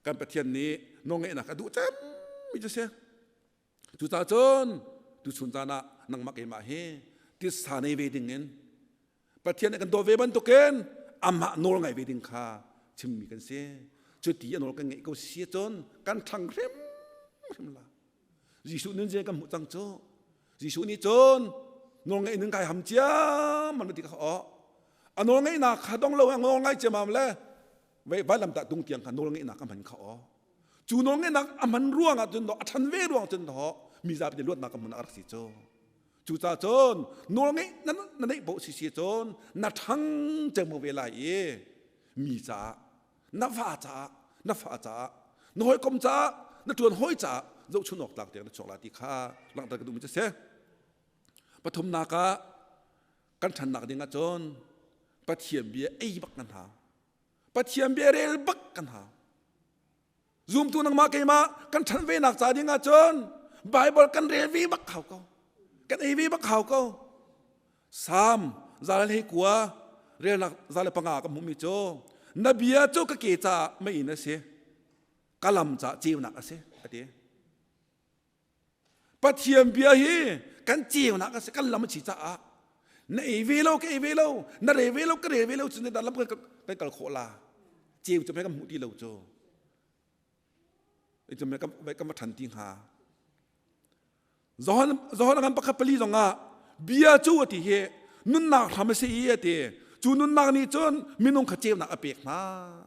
Kan Pathian nih nawlngeihnak a duh cemmi cu si. Cucaah cun tuchun caan ah nangmah keimah hi titsa nei ve ding in Pathian nih kan dawt ve bantukin amah nawl ngai ve ding kha chimmi kan si. Cuti a nawl kan ngeih ko si cun kan ṭhang hrimhrim la. Jesuh nun kan hmuh cang cu. Jesuh nih cun nawl ngeih nun kai ham ciammam ti kha aw. A nawl ngeihnak kha dong lo a nawl ngai ciammam le vailamtah tung tiang kha nawl ngeihnak a hman kha aw. Cu nawl ngeihnak a hman ruangah cun a ṭhan ve ruang cun mi zapi nih luatnak a hmun a rak si cu. Cucaah cun nawlngeih na neih poh si si cun na ṭhang cengmo ve lai i mi caah na va caah na fa caah na hawikom caah na ṭuan hawi caah zohchun awk tlak tiang na chuak lai ti kha langhter ka duhmi cu a si. Pathumnak ah kan ṭhannak ding ah cun Pathian bia ei bak kan hau. Pathian bia rel bak kan hau. Zumtu nangmah keimah kan ṭhan venak ca ding ahcun Bible kan rel ve bak hau ko. Kan ei ve bak hau ko. Salm 109 relnak 105 ka hmuhmi cu na bia cu ka ke caah meiinn a si ka lam caah ceunak a si a ti. Pathian bia hi kan ceunak a si kan lam a si caah na ei ve lo ka ei ve lo na re ve lo ka re ve lo cun lam kan kal khawh la ceu cu kan hmuh ti lo cu cu kan va ṭhan ti hnga Johan Johan ngan pakhat pali zong ah bia cu a ti hi nunnak hram a si i a ti cu nunnak nih cun minung kha ceunak a pek hna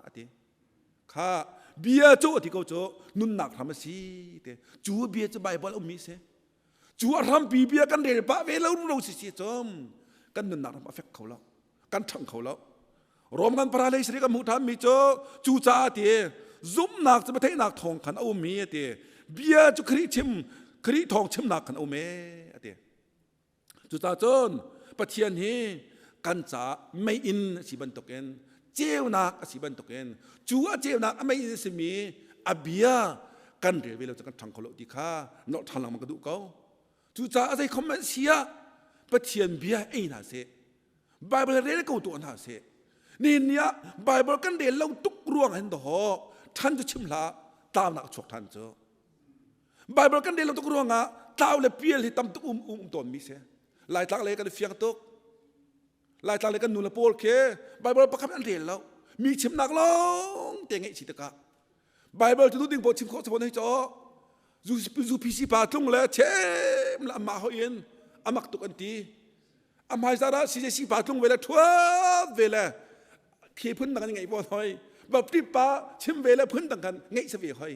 a ti Kha bia cu a ti ko cu nunnak hram a si te. Cu bia cu Bible ummi si. Cu a hrampi bia kan rel pah ve lo lo si si cum kan nunnak ram a fek kho lo. Kan ṭhang kho lo. Rom kan para lei sari kan hmuh ṭhan mi cu cu caah ti zumhnak cu biatheihnak thawng khan a ummi a ti. Bia cu Khrih chim Khrih thawng chimnak khan a um ee a ti. Cucaah cun Pathian hi kan caah meiinn a si bantukin ceunak a si bantukin cu a ceunak a meiinn a simi a bia kan rel ve lo cu kan ṭhang kho lo ti kha nolh ṭhan lengmang ka duh ko. Cucaah zei khom an si ah Pathian bia ei hna seh. Bible rel ko tuah hna seh. Nihin ni ah Bible kan rel lo tuk ruang hin dawh ṭhan cu chim hlah tlaunak chuak ṭhan cu. Bible kan rel lo tuk ruangah tlau le pial hi tam tuk um um tawn mi si. Laitlang le kan i fiang tuk. Laitlang le kan nu le pawl khi Bible pakhat an rel lo. Mi chimnak lawng te ngeih chi tikah Bible cu ding pawl chim khawh sabon hei caw zu PC pa tlung le chem la amah hoi in amak tuk an ti. A hmaizar ah CJC pa tlung ve le thuat ve le khi phun dang an ngeih vawn hoi. Baptist pa chim ve le phun dang kan ngeih sa ve hoi.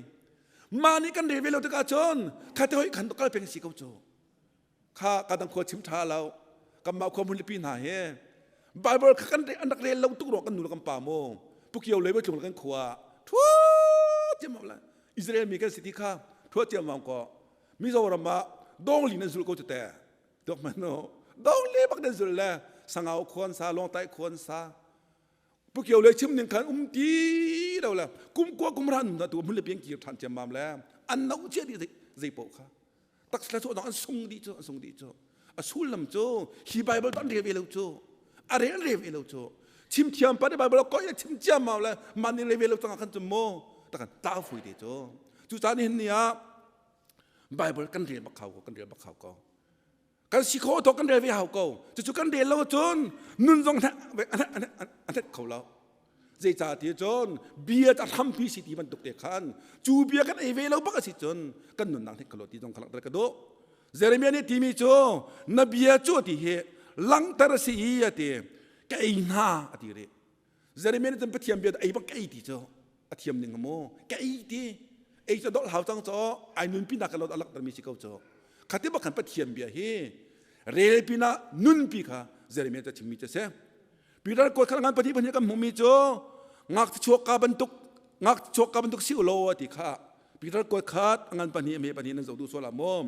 Mah nih kan rel ve lo tikah cun kha te hoi khan kal peng si ko cu. Kha ka dang khua chim tha lo. Kanmah khua hmunlipi hna hi Bible kha kan an rak rel lo tuk ruang kan nu le kan pa mu. Pukio le tlung kan khua thuat ciam la Israel mi kan si ti kha thuat ciam ko. Mizoram ah dongli nan zul ko cu te. Tuak man no. Dongli bak nan zul le sangau khuan sa longtai khuan sa Pukio le chim ning khan um ti lo le kum kua kum ran na tu mun le piang kir than ciam mam le an no chia di zei po kha taksa chu an sung di chu an sung di chu a sullam cu hi bible tan re ve lo chu a re re ve lo chu chim thiam pa de bible ko chim chiam mau le man ni re ve lo tanga khan chu mo takan ta fui te chu chu cha ni hin ni a bible kan rel bak khau ko kan rel bak khau ko Kan si khawh tawk kan rel ve hau ko. Cucu kan rel lo cun nun zong a hnet kho lo. Zeicah ti cun bia a hrampi si ti bantuk te khan cu bia kan ei ve lo bak a si cun kan nunnak hnet kho lo ti zong kha langhter ka duh. Jeremiah nih timi cu na bia cu ti hi langhter a si i a ti ka ei hna a ti rih. Jeremiah nih cun Pathian bia ei bak ka ei ti cu a thiam ning maw ka ei ti ei cu dolh hau cang caw ai nunpi nak ka lot a langhtermi si ko cu khati bak khan Pathian bia hi rel pinah nunpi kha Jeremiah cu chimmi cu a si Peter kuat khan ngan pahnih pahnih kan hmuhmi cu ngakchia chuak ka bantuk ngakchia chuak ka bantuk si ulaw ti kha Peter kuat khat ngan pahnih me pahnih nan zoh duh sual ah maw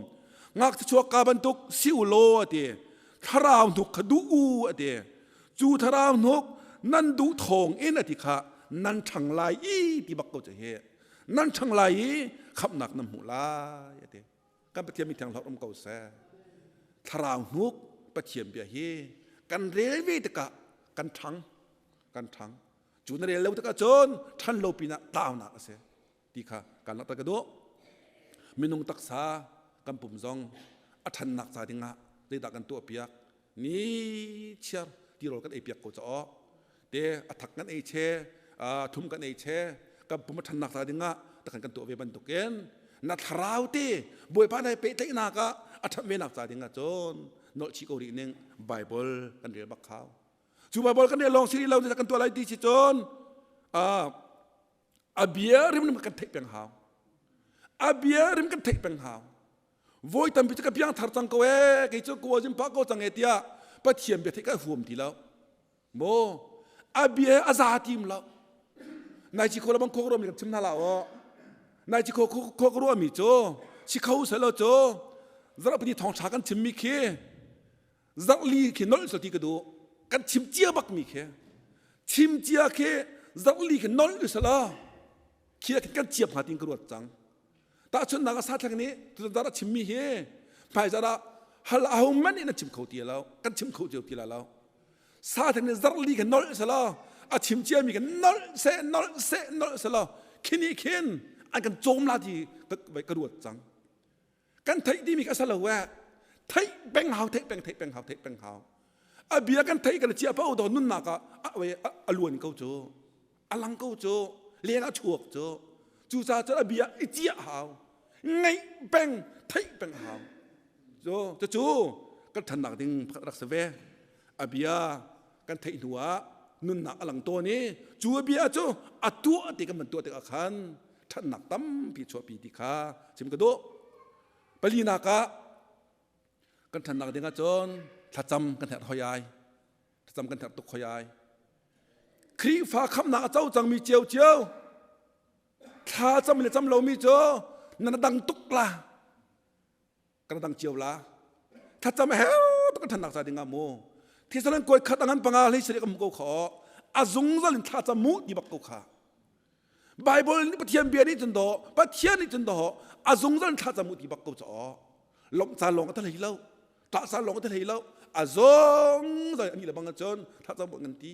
ngakchia chuak ka bantuk si ulaw ti thlarau hnuk kha duh u ati Cu thlarau hnuk nan duh thawng in a ti kha nan ṭhang lai i ti bak ko cu hi. Nan ṭhang lai i khamhnak nan hmuh lai a ti. Kan Pathian mi thiang hlorh um ko seh. Thlarau hnuk Pathian bia hi kan rel ve tikah kan ṭhang kan ṭhang. Cu na rel lo tikah cun ṭhan lo pinah tlaunak a si. ti kha kan langhter ka duh. Minung taksa kan pum zong a ṭhannak ca dingah zeidah kan tuahpiak ni chiar tirawl kan ei piak ko caw te a thak kan ei che thum kan ei che kan pum a ṭhannak ca dingah takhan kan tuah ve bantukin na thlarau te bawipa nai pehtlaihnak ah a ṭhat ve nak ca dingah cun nolh chih ko rih ning Bible kan rel bak khau cu Bible kan rel lawng si rih lo kan tuah lai ti si cun A bia rim kan theih peng hau. A bia rim kan theih peng hau. Voi tampi cu ka piang thar cang ko ee, kei cu kaw zim pah ko cang e tiah Pathian bia theih ka huam ti lo. Maw a bia a za tim lo. Nai chi kho la bang kho rom kan chim hna la aw. Nai chi kho kho ka ruah mi cu chi kho se lo cu zarhpini thawng tha kan chim mi khi zarhli khi nolh ti ka duh kan chim cia bak mi khi chim cia khi zarhli khi nolh u sala khi ah kan ciap hnga tin ka ruat cang tahchunhnak ah sathleng nih tuzan a chim mi hi hmaizar ah hal aho man in a chim kho ti lo kan chim kho cio ti la lo sathleng nih zarhli khi nolh sala a chim cia mi kan nolh se nolh se nolh sala khini khin an kan cawm la ti ka ruat cang Kan theih timi kha a si lo eh. Theih peng hau, theih peng, theih peng hau, theih peng hau. A bia kan theih kan chia pa do nunnak ah a luan ko cu. A lang ko cu. Leng a chuak cu. Cucaah cun a bia i ciah hau. Ngeih peng, theih peng hau. Cu cucu kan ṭhannak ding pakhat rak si ve. A bia kan theih hnu ah nunnak a lang tawn i cu a bia cu a tuah ti kan van tuah tikah khan ṭhatnak tampi chuahpi ti kha chim ka duh. Palinak ah kan ṭhannak ding ahcun thlacam kan herh hoi ai. Thlacam kan herh tuk hoi ai. Khrihfa khamnak a co cangmi ciocio thla cam le cam lomi cu nan dang tuk la. Kan dang cio la. Thlacam a herh tuk kan ṭhannak ca ding ah mu. Thisalan kawi khat angan panga hlei sari ka mu ko kha a zungzal in thlacam mu ti bak ko kha. Bible nih Pathian bia nih cun daw Pathian nih cun daw a zungzal thla cam u ti bak ko caw lawmh caan lawng a ta hlei lo ṭah caan lawng a ta hlei lo a zungzal ani le bang cun thla cam ngan ti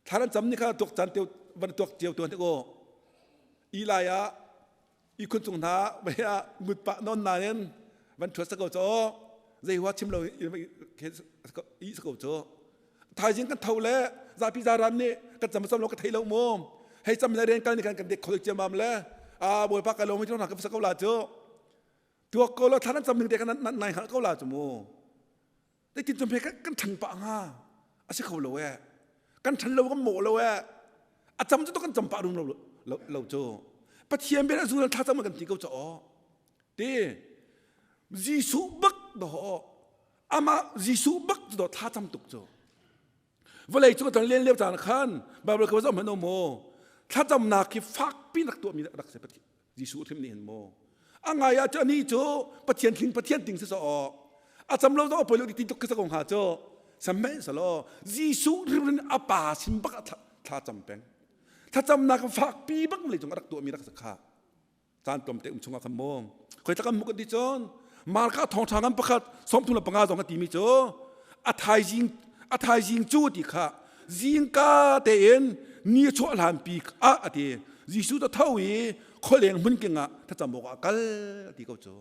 thla nan cam ni kha tuak caan teu van tuak cio tuan te ko i lai ah ihkhun cung hna vai ah ngut pah non nain van ṭhuat sa ko caw zei hua chim lo i sa ko caw thaizing kan tho le zapi zaran nih kan cam cam lo ka thei lo mu hei cam le rian kal ni kan kan dek khol ciamam le a bawipa ka lo mi hna ka sa ko la cu tuak ko lo thla nan cam ning te kan nan nai hngal ko la cu mu Zeitin cun kan kan ṭhan pah hnga? A si kho lo ee. Kan ṭhan lo kan mawh lo ee. A cam cu kan cam pah rum lo lo, lo cu. Pathian bia zul thla cam kan ti ko caw. Ti Jesuh bak do amah Jesuh bak cu do thla cam tuk cu. Vawlei cung tan len lio caan khan Bible ko zoh hmanh mu. Thlacamnak hi fakpi rak tuahmi rak si Pathian. Jesuh hrim nih hin maw a ngai ah cu anih cu Pathian thling Pathian ting si sawh a cam lo zong a poi lo ti tuk khi sa ko hnga cu sihmanhsehlaw selaw Jesuh hrim a pa sin bak ah thla cam peng thlacamnak fakpi bak lei cung a rak tuahmi rak si kha caan tlawmte um chungah khan maw khoi tlak kan muk ti cun Marka thawngṭha ngan pakhat 35 zong a timi cu a thaizing a thaizing cu ti kha zingka tein ni chuah hlan pi ah a ti Jesuh cu tho i khualeng hmunking ah thlacam awk ah kal ti ko cu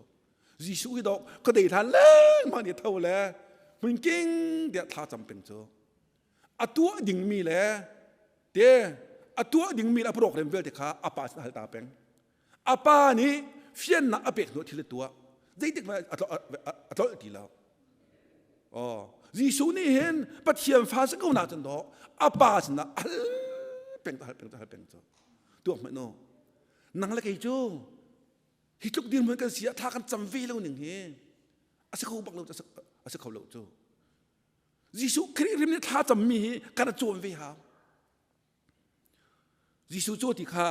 Jesuh hi dok khuadei hlan lengmang nih tho le hmunking tiah thla cam peng cu a tuah dingmi le te a tuah dingmi le a program vialte kha a pa sin hal ta peng a pa nih fiannak a pek hnu thil a tuah zeitik hmanh a tlolh ti lo oh Jesuh nih hin Pathian fa si ko na cun dawh a pa sinah hal peng hal peng hal peng cu tuak hmanh no nang le kei cu hi tluk dirhmun kan si ah thla kan cam ve lo ning hi a si kho bak lo a si kho lo cu Jesuh Khrih rim nih thla cammi hi kan cawn ve hau Jesuh cu ti kha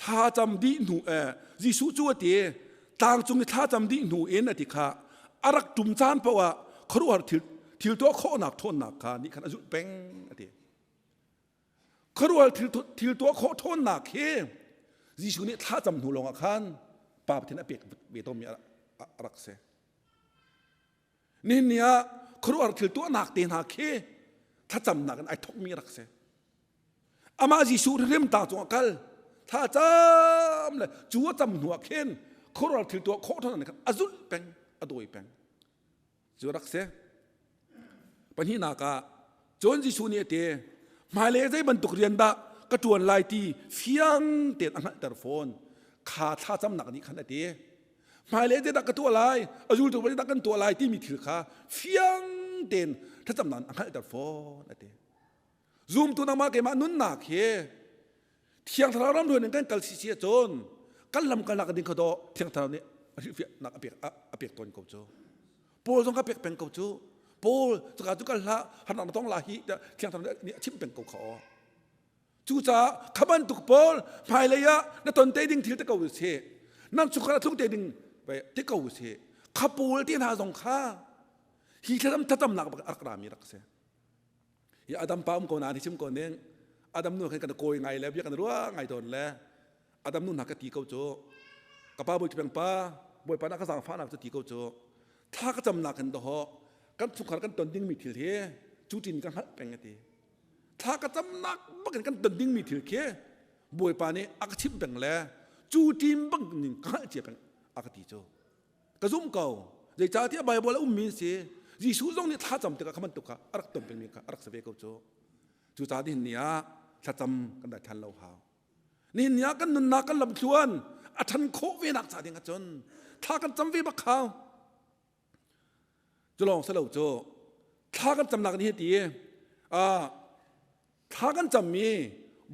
thlacam dih hnu eh Jesuh cu a ti tlangcung i thlacam dih hnu in a ti kha a rak ṭum caan paoh ah khuaruahhar thil thil tuah khawhnak ṭhawnnak kha nih khan a zulh peng a ti. Khuaruahhar thil thil tuah khawh ṭhawnnak hi Jesuh nih thlacam hnu lawngah khan Pa Pathian a pek ve tawnmi a rak si. Nihin ni ah khuaruahhar thil tuahnak te hna khi thlacamnak in ai thawkmi rak si. Amah Jesuh hrim ta cungah kal thla cam le cu a cam hnu ah khin khuaruahhar thil tuah khawh ṭhan khan a zulh peng a dawi peng cu rak si. Pahnihnak ah cun Jesuh nih a ti hmailei zei bantuk rian dah ka ṭuan lai ti fiang tein a hngalhter fawn kha thlacamnak nih khan a ti hmailei zeidah ka tuah lai a zultu zeidah kan tuah lai timi thil kha fiang tein thlacamnak a hngalhter fawn a ti zumtu nangmah keimah nunnak hi thiang thlarau ram in kan kal si si ahcun kan lam kalnak ding kha dawh thiang thlarau nih a hrilhfiahnak a pek a pek tawn ko cu Paul zong ka pek peng ko cu Paul cuka cu kal hlah harnak na tong la hi tiah thiang thlarau nih a chimh peng ko kha aw Cucaah kha bantuk pawl hmailei ah na ton te ding thil te ko sih. Nan chungkhar a tlung te ding te ko sih. Kha pawl te hna zong kha hi thlacam thlacamnak bak a rak rami rak si. Hi Adam pa um ko na hi chim ko ning. Adam nu khan kan kawi ngai le bia kan ruah ngai tawn le Adam nu hna ka ti ko cu. Ka pa bawi peng pa bawipa na ka zaangfahnak cu ti ko cu. Thla ka camnak hin doho kan chungkhar kan ton dingmi thil hi cu tin ka hngalh peng a ti. Thla ka camnak bakin kan ton dingmi thil khi Bawipa nih a ka chimh peng le cu ṭim bang ning ka hngalh cia peng a ka ti cu. Ka zum ko. Zeicahtiah Baibal a ummi si. Jesuh zong nih thlacam tikah kha bantuk kha a rak ton pengmi kha a rak si ve ko cu. Cucaah nihin ni ah thlacam kan daithlan lo hau. Nihin ni ah kan nunnak kan lamthluan a ṭhan khawh ve nak ca ding ahcun thla kan cam ve bak hau. Cu lawng si lo cu thla kan camnak nih ti thla kan cammi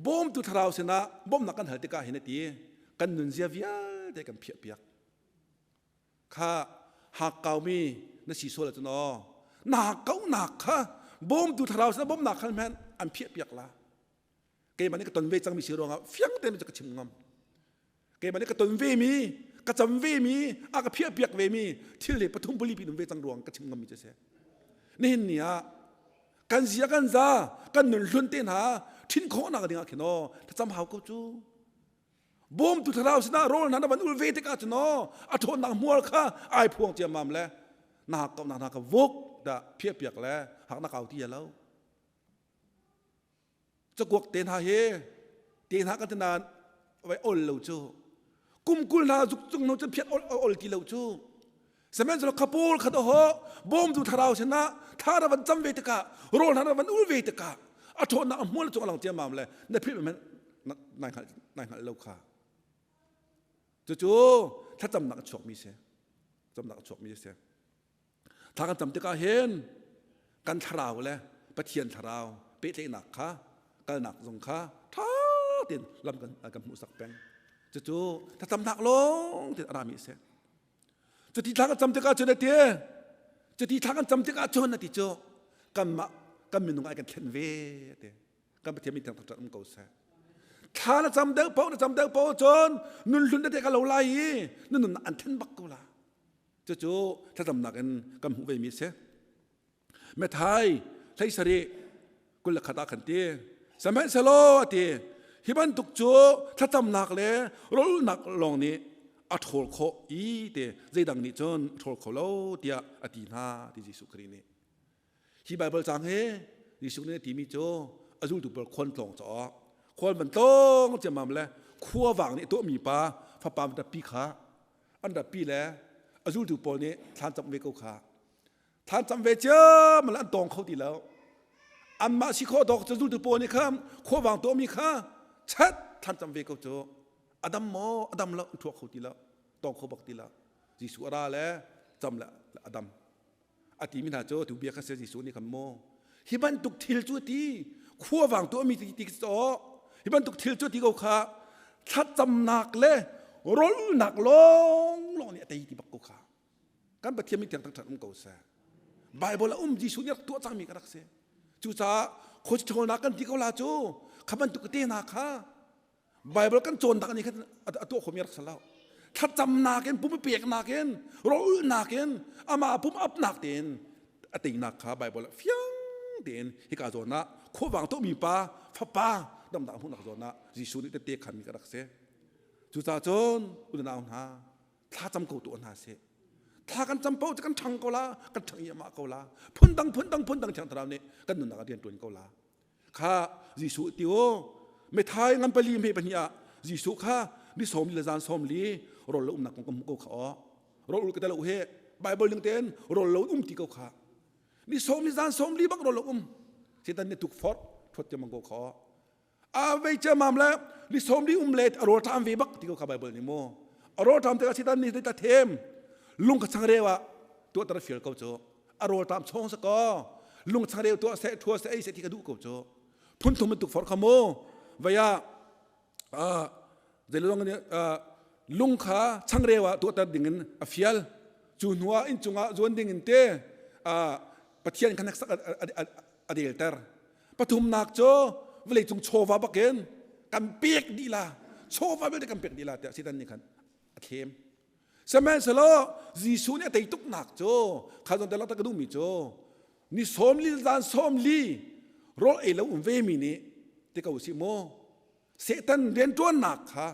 bawmtu thlarau sinah bawmhnak kan hal tikah hin a ti kan nunzia vialte kan phiah piak kha hakkaumi na si sual ahcun aw na hakkaunak kha bawmtu thlarau sinah bawmhnak kha hmanh an phiah piak la keimah nih ka ton ve cangmi si ruangah fiang tein ka chim ngam keimah nih ka ton ve mi ka cam ve mi a ka phiah piak ve mi thil le pathum pali pi ve cang ruang ka chim ngam mi cu si nihin ni ah kan zia kan za kan nun hlun te hna. ṭhin khawhnak ding ah khin aw thlacam hau ko cu. Bawmtu thlarau sinah rawl hna na van ul ve tikah cun aw a ṭhawnnak hmual kha ai phuang ciammam le na hakkauhnak hna kha vuk dah phiahpiak le hak na kau ti lo. Cakuak te hna hi te hna kan ti nain vai ol lo cu. Kum 20 hna zuk cung no cun phiat ol ol ti lo cu. Sihmanhsehlaw kha pawl kha ho bawmtu thlarau sinah thla na van cam ve tikah rawl hna na van ul ve tikah a ṭhawnnak a hmual cung a lang ciammam le na philh men nai hngalh nai hngalh lo kha. Cucu thlacamnak a chuakmi si. Thlacamnak a chuakmi si. Thla kan cam tikah hin kan thlarau le Pathian thlarau pehtlaihnak kha kalnak zong kha ṭha tein lam kan kan hmuhsak peng. Cucu thlacamnak lawng tein a rami a si. Cuti thla kan cam tikah cun a ti. Cuti thla kan cam tikah cun a ti cu kanmah kan minung ai kan thlen ve a ti. Kan Pathian min thiang thangṭhat um ko seh. Thla na cam deuh paoh na cam deuh paoh cun nun hlun tete ka lo lai i na nunnak an thlen bak ko la. Cucu thlacamnak in kan hmuh ve mi a si. Methai hlei sarih 21 ah khan ti. Sihmanhsehlaw a ti hi bantuk cu thlacamnak le rawlulnak lawng nih a ṭhawl khawh i te zeidang nih cun a ṭhawl kho lo tiah a ti hna ti Jesuh Khrih nih. Hi Baibal caang hi Jesuh nih a timi cu a zultu pawl khuan tlawng caah khual van tlawng ciammam le khuavang nih tuahmi pa fapa pi kha an ratpi le a zultu pawl nih thlan camh ve ko kha thlan cam ve ciam le an tawng kho ti lo anmah si khawh dawk cu zultu pawl nih kha khuavang tuahmi kha chat thlan cam ve ko cu adam maw adam lo an thuak kho ti lo tawng kho bak ti lo Jesuh a ra le cam le adam a timi hna cu tu bia kha se Jesuh nih khan maw hi bantuk thil cu ti khuavang tuahmi ti ti caw hi bantuk thil cu ti ko kha thlacamnak le rolnak lawng lawng nih a tei ti bak ko kha kan Pathian min thiang thangṭhat um ko seh Bible a um Jesuh nih rak tuah cangmi ka rak si cucaah khuaci ṭhawlnak kan ti ko la cu kha bantuk te hna kha Bible kan cawnnak nih khan a tuah khomi rak si lo thlacamnak in pum peknak in rawlulnak in amah pum apnak tein a teinak kha Bible ah fiang tein hika zawn ah khuavang tuahmi pa fapa damnak hmuhnak zawn ah Jesuh nih tette khanmi ka rak si cucaah cun unau hna thlacam ko tuah hna sih thla kan cam paoh cu kan ṭhang ko la kan ṭhang iahmah ko la phundang phundang phundang thiang thlarau nih kan nunnak ah rian ṭuan ko la kha Jesuh ti u methai ngan pali me pahnih ah Jesuh kha ni sawm le zan sawm li rawl lo umnak kong ka hmuh ko kha aw rawl ul ka te lo he Bible ning tein rawl lo um ti ko kha ni sawm li zan sawm li bak rawl lo um Satan nih tuk forh thot te mang ko kha a vei ciamam le ni sawm li um le a rawl ṭam ve bak ti ko kha Bible nih mu a rawl ṭam tikah Satan nih ta them lung kha changreu ah tuahter fial ko cu a rawl ṭam chong sa ko lung changreu tuah seh ṭhua seh ei seh ti ka duh ko cu phun thum in tukforh kha mu vei ah zeilong lung kha changreu ah tuahter ding in a fial cu hnu ah inn cungah zuan ding in te Pathian kha hneksak a delter pathumnak cu vawleicung chawva bakin kan pek dih la chawva vialte kan pek dih la tiah Satan nih khan a thlem sihmanhsehlaw Jesuh nih a tei tuknak cu kha zawn te lakta ka duhmi cu ni sawmli zan sawmli rawl ei lo um ve mi nih ti ko si mu Satan rianṭuannak kha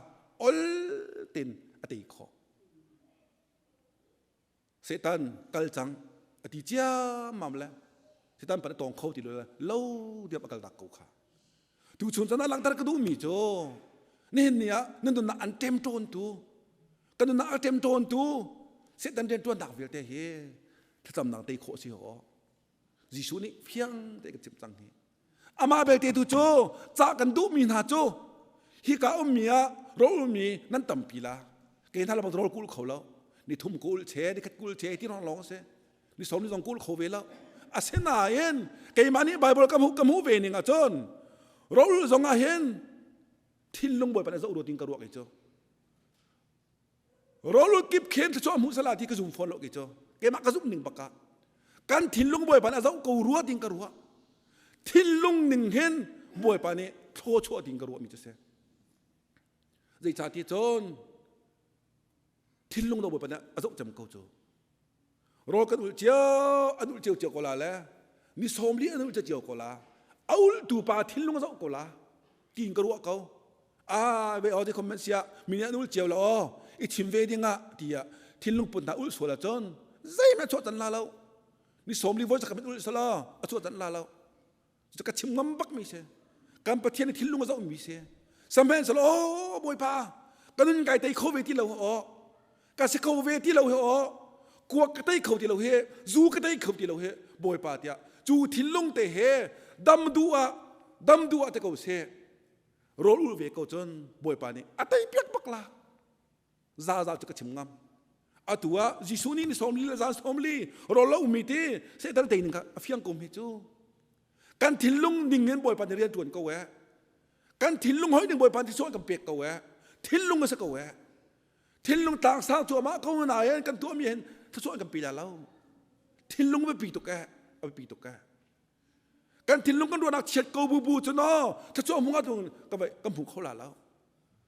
ol tin a tei khawh Satan kal cang a ti ciammam le Satan pan a tawng kho ti lo le lo diam a kal tak ko kha tu chun chan ah langhter ka duhmi cu nihin ni ah nan nunnak an ṭemṭawn tu kan nunnak a ṭemṭawn tu Satan rianṭuannak vialte hi thlacamnak tei khawh si ho Jesuh nih fiang te kan chimh cang hi Amah belte tu cu cah kan duhmi hna cu hika ummi ah rawlmi nan tampi la. Ke hna labang rawl kul kho lo. Ni thum kul che, ni khat kul che ti rong lawng si. Ni som ni zong kul kho ve lo. Asinain keimah nih Bible ka hmuh ka hmuh ve ning ahcun rawl zong ah hin thinlung bawipa nih zoh ruat in ka ruah kei cu. Rawlul kip khen thluachuah hmuh sala ti ka zum fawn lo ki cu keimah ka zumh ning bak ah kan thinlung bawipa nih a zoh ko rua ding ka ruah thinlung ning hin bawipa nih thluachuah ding ka ruah mi cu si zeicahti cun thinlung do bawipa nih a zoh cem ko cu rawl kan ulh cio an ulh cio cio ko la le ni sawm li an ulh cio ko la a ulhtu pa thinlung a zoh ko la. Tiin ka ruah ko. Ah ve aw ti comment sia mi nih an ul cio lo aw i chim ve ding ah tiah thinlung put hna ul sual ahcun zeihmanh chuah tan la lo. Ni sawmli voi zakhat ul sala a chuah tan la lo. Cu ka chim ngam bak mi si. Kan Pathian i thinlung a zoh mi si. Sihmanhsehlaw aw Bawipa ka nun kai tei kho ve ti lo aw ka si kho ve ti lo hi aw kuak ka tei kho ti lo hi zu ka tei kho ti lo hi Bawipa tiah cu thinlung te he dam duh ah dam duh ah te ko seh rawl ul ve ko cun Bawipa nih a tei piak bak la za za cu ka chim ngam atu ah Jesuh nih ni 40 le zan 40 rawl lo ummi ti Satan tei ning kha a fiang ko mi cu kan thinlung ning in Bawipa nih rian ṭuan ko eh kan thinlung hoi ning Bawipa nih kan pek ko eh thinlung a si ko eh thinlung tlangsang cuahmah ko nain kan tuahmi hin thluachuah kan pe la lo thinlung biapi tuk eh a biapi tuk eh kan thinlung kan ruahnak chiat ko bu bu cu no thluachuah hmung ah kan kan hmu kho la lo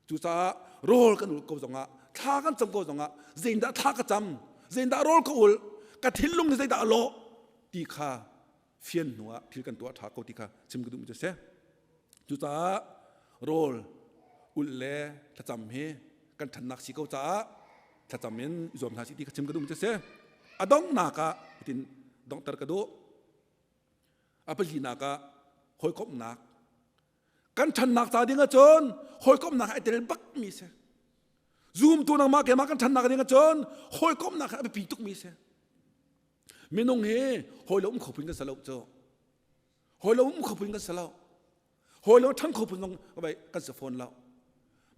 cucaah rawl kan ul ko zongah thla kan cam ko zongah zeindah thla ka cam zeindah rawl ka ul ka thinlung ni zeidah a lawh ti kha fian hnu ah thil kan tuah ṭha ko ti kha chim ka duhmi cu si. Cucaah rawl ulh le thlacam hi kan ṭhannak si ko caah thlacam in i zuam hna sih ti kha chim ka duhmi cu si. A donghnak ah hitin donghter ka duh. A palinak ah hawikomhnak. Kan ṭhannak ca ding ahcun hawikomhnak ai tel bakmi si. Zumtu nangmah keimah kan ṭhannak ding ahcun hawikomhnak hi a biapi tukmi si. Minung hi hawi lo um kho phun kan si lo cu. Hawi lo um kho phun kan si lo. Hawi lo ṭhang kho phun zong kan si fawn lo.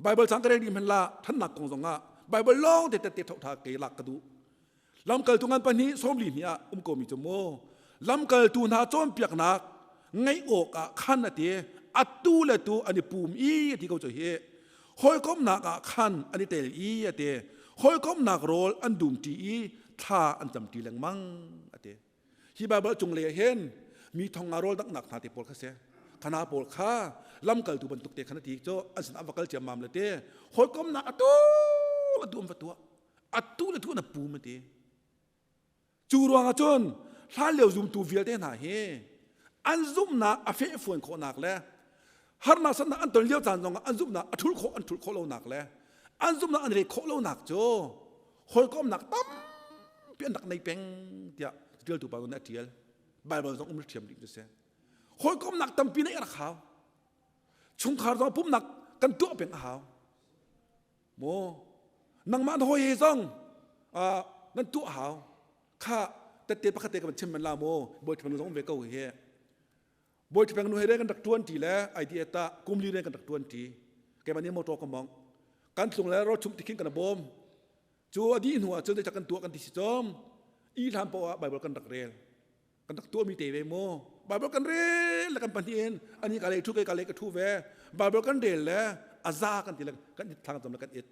Bible cang ka rel dih hmanh la ṭhannak kong zong ah Bible lawng te tette ṭha ke lak ka duh. Lamkaltu ngan pahnih 40 hnih ah um komi cu mu lamkaltu hna cawnpiaknak ngaih awk ah khan a ti atu le tu an i pum i a ti ko cu hi hawikomhnak ah khan an i tel i a ti hawikomhnak rawl an dumṭi i thla an camṭi lengmang a ti hi Baibal cung lei ah hin mi thong nga rawl danghnak hna te pawl kha si khana pawl kha lamkaltu bantuk te khan a ti cu an sin ah va kal ciammam le te hawikomhnak atu le tu an va tuah atu le tu na pum a ti Cu ruangah cun hlanlio zumtu vialte hna hi an zumhnak a fehfuan khawhnak le harnak sannak an ton lio caan zongah an zumhnak a ṭhulh khawh an ṭhulh khawh lonak le an zumhnak an rek khawh lonak cu hawikomhnak tampi an rak nei peng tiah ṭialtu pa nih a ṭial. Baibal zong um ṭhiam dih cu si. Hawikomhnak tampi neih a rak hau. Chungkhar zong pumhnak kan tuah peng a hau. Maw nangmah na hawi he zong nan tuah hau kha tette pakhat te ka van chim man la maw bawi ṭhang zong ve ko hi bawi ṭhang nu he re kan rak ṭuan ṭi le idea ta kum li re kan rak ṭuan ṭi keimah nih motor ka mong kan tlung le ro chum tikhin kan bawm cu a dih hnu ah cun kan tuah kan ti si chom i hlan poah ah bible kan rak rel kan rak tuahmi te ve mu Bible kan rel le kan pahnih in ani ka lei thu ke ka lei ka thu ve Bible kan rel le a za kan ti le kan it thlang le kan it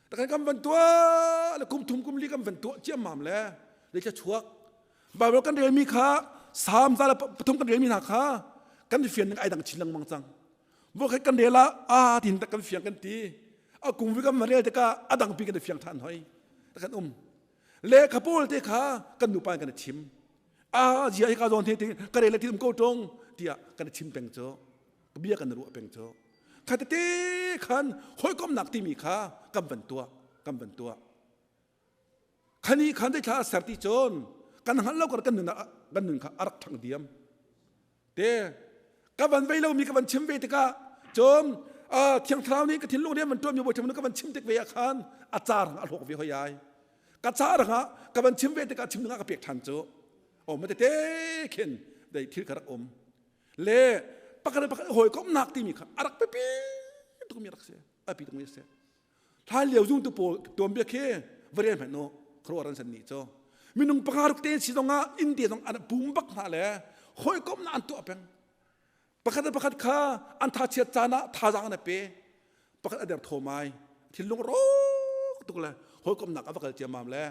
takan kan van tuah le kum thum kum li kan van tuah ciammam le le chuak Bible kan rel mi kha Psalm za le pathum kan rel mi hna kha kan fian ning ai dang chin lengmang cang voikhat kan rel ah a tin tak kan fiang kan ti a kum vi kan van rel tikah a dang pi kan fiang than hoi kan um lehkha pawl te kha kan nupa in kan i chim a zia hi ka zawn the ka rel ti um ko ṭung tiah kan i chim peng cu bia kan ruah peng cu kha tete khan hawikomnak timi kha kan van tuah kan van tuah khani khan te thla ser ti cun kan hngalh lo kan nun kan nun kha a rak ṭhang diam Te ka van vei lomi ka van chim ve tikah cun thiang thlarau nih ka thinlung rian van ṭuanmi bawi ka van chim tik ve ah khan a car a hlawk ve hoi ai ka car ah ka van chim ve tikah chim dingah ka pek ṭhan cu o ma tete khin dei thil ka rak um le pakhat le pakhat hawikomhnak timi kha a rak pipi tukmi rak si a pi tukmi si Hlan lio zumtu pawl tuanbia khi va rel hmanh u khuaruah ran san nih cu minung panga ruk te si zongah inn te zong an pum bak hna le hawikomhnak an tuah peng pakhat le pakhat kha an thachiat caan ah thazaang an pe pakhat a der thawm ai thinlung rawk tuk le hawikomhnak a va kal ciammam le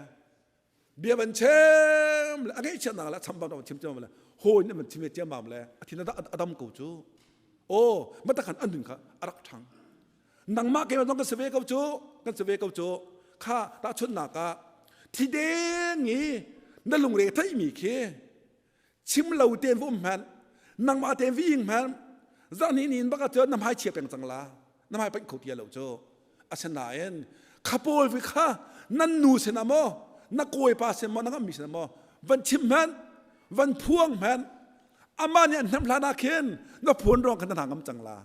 bia van chem le a ngeihchiatnak le a chambau van chim ciammam le hawi nih van chim ve ciammam le a thin a dam ko cu aw matakhan an nun kha a rak ṭhang nangmah keimah zong kan si ve ko cu kan si ve ko cu kha tahchunhnak ah thi deng i na lungre theihmi khi chim lo tein va um hmanh nangmah tein vi ing hmanh. Zarh hnih ni in bak ahcun na hmai chia peng cang la. Na hmai panh kho ti lo cu. Asinain kha pawl vi kha nan nu sinah maw na kawipa sin maw na ngammi sinah maw van chim hmanh van phuang hmanh amah nih an hnemh hlan ah khin na phuan ruang khan na hna ngam cang la.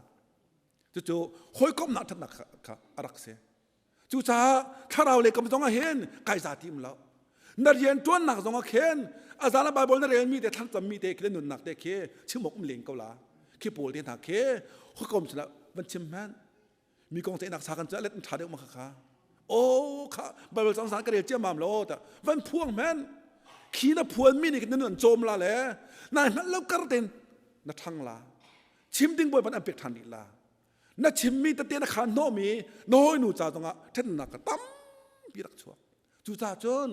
Cucu hawikomhnak ṭhatnak kha a rak si. Cucaah thlarau lei kam zong ah hin kai za ti um lo. Na rian ṭuannak zong ah khin a zan ah Bible na relmi te thlangcammi te khi na nunnak te khi chim awk um len ko la. Khi pawl te hna khi hawikom sinah van chim hmanh. Mi kong ceihnak sa kan cu let ṭha deuh ma kha kha. Oh kha Bible cang san ka rel ciammam lo ta van phuang hmanh. Khi na phuan mi nih na nun cawm la le nai hngalh lo kar ten na ṭhang la. Chim ding bawi ban an pek ṭhan rih la. Na chimmi tete na khaan hnawhmi na hawinu ca zongah ṭhennak ka tampi rak chuak. Cucaah cun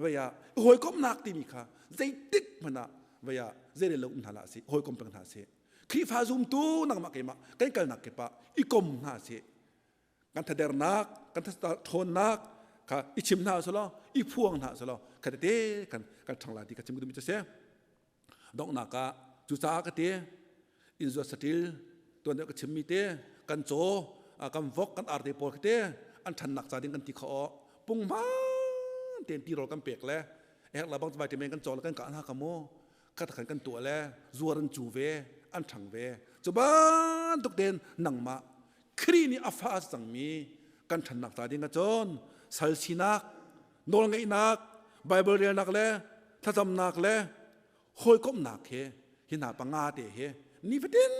vei ah hawikomhnak timi kha zeitik hmanh ah vei ah zeirel lo um hna hlah sih, hawikom peng hna sih. Khrihfa zumtu nangmah keimah kan kalnak kip ah i kom hna sih. Kan thadernak, kan ṭhawnnak kha i chim hna usih law, i phuang hna usih law, kha tete kan kan ṭhang lai ti ka chim ka duhmi cu a si. Donghnak ah cucaah ka ti inn zuat saṭil tuan deuh ka chimmi te kan caw kan vok kan arte pawl khi te an ṭhannak ca ding kan ti kho aw punghman tein tirawl kan pek le ek la bang vitamin kan caw le kan kah hna ka mu kha khan kan tuah le zuar an cu ve an ṭhang ve cu bantuk tein nangmah Khrih nih a fa a cangmi kan ṭhannak ca ding ahcun sal sinak nawlngeihnak Bible relnak le thlacamnak le hawikomhnak he hi hna panga te he nifatin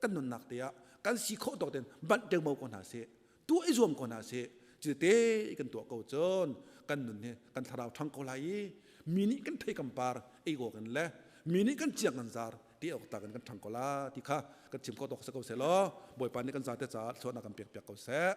kan nunnak te ah kan si khawh tawk ten banh deuhmo ko hna seh tuah i zuam ko hna seh cuti kan tuah ko cun kan nun hi kan thlarau ṭhang ko lai i mi nih kan thei kan par ei awk in le mi nih kan ciang kan zar ti awk tak in kan ṭhang ko la ti kha kan chim ko tawk si ko seh law Bawipa nih kan zate caah thluanak kan pek piak ko seh.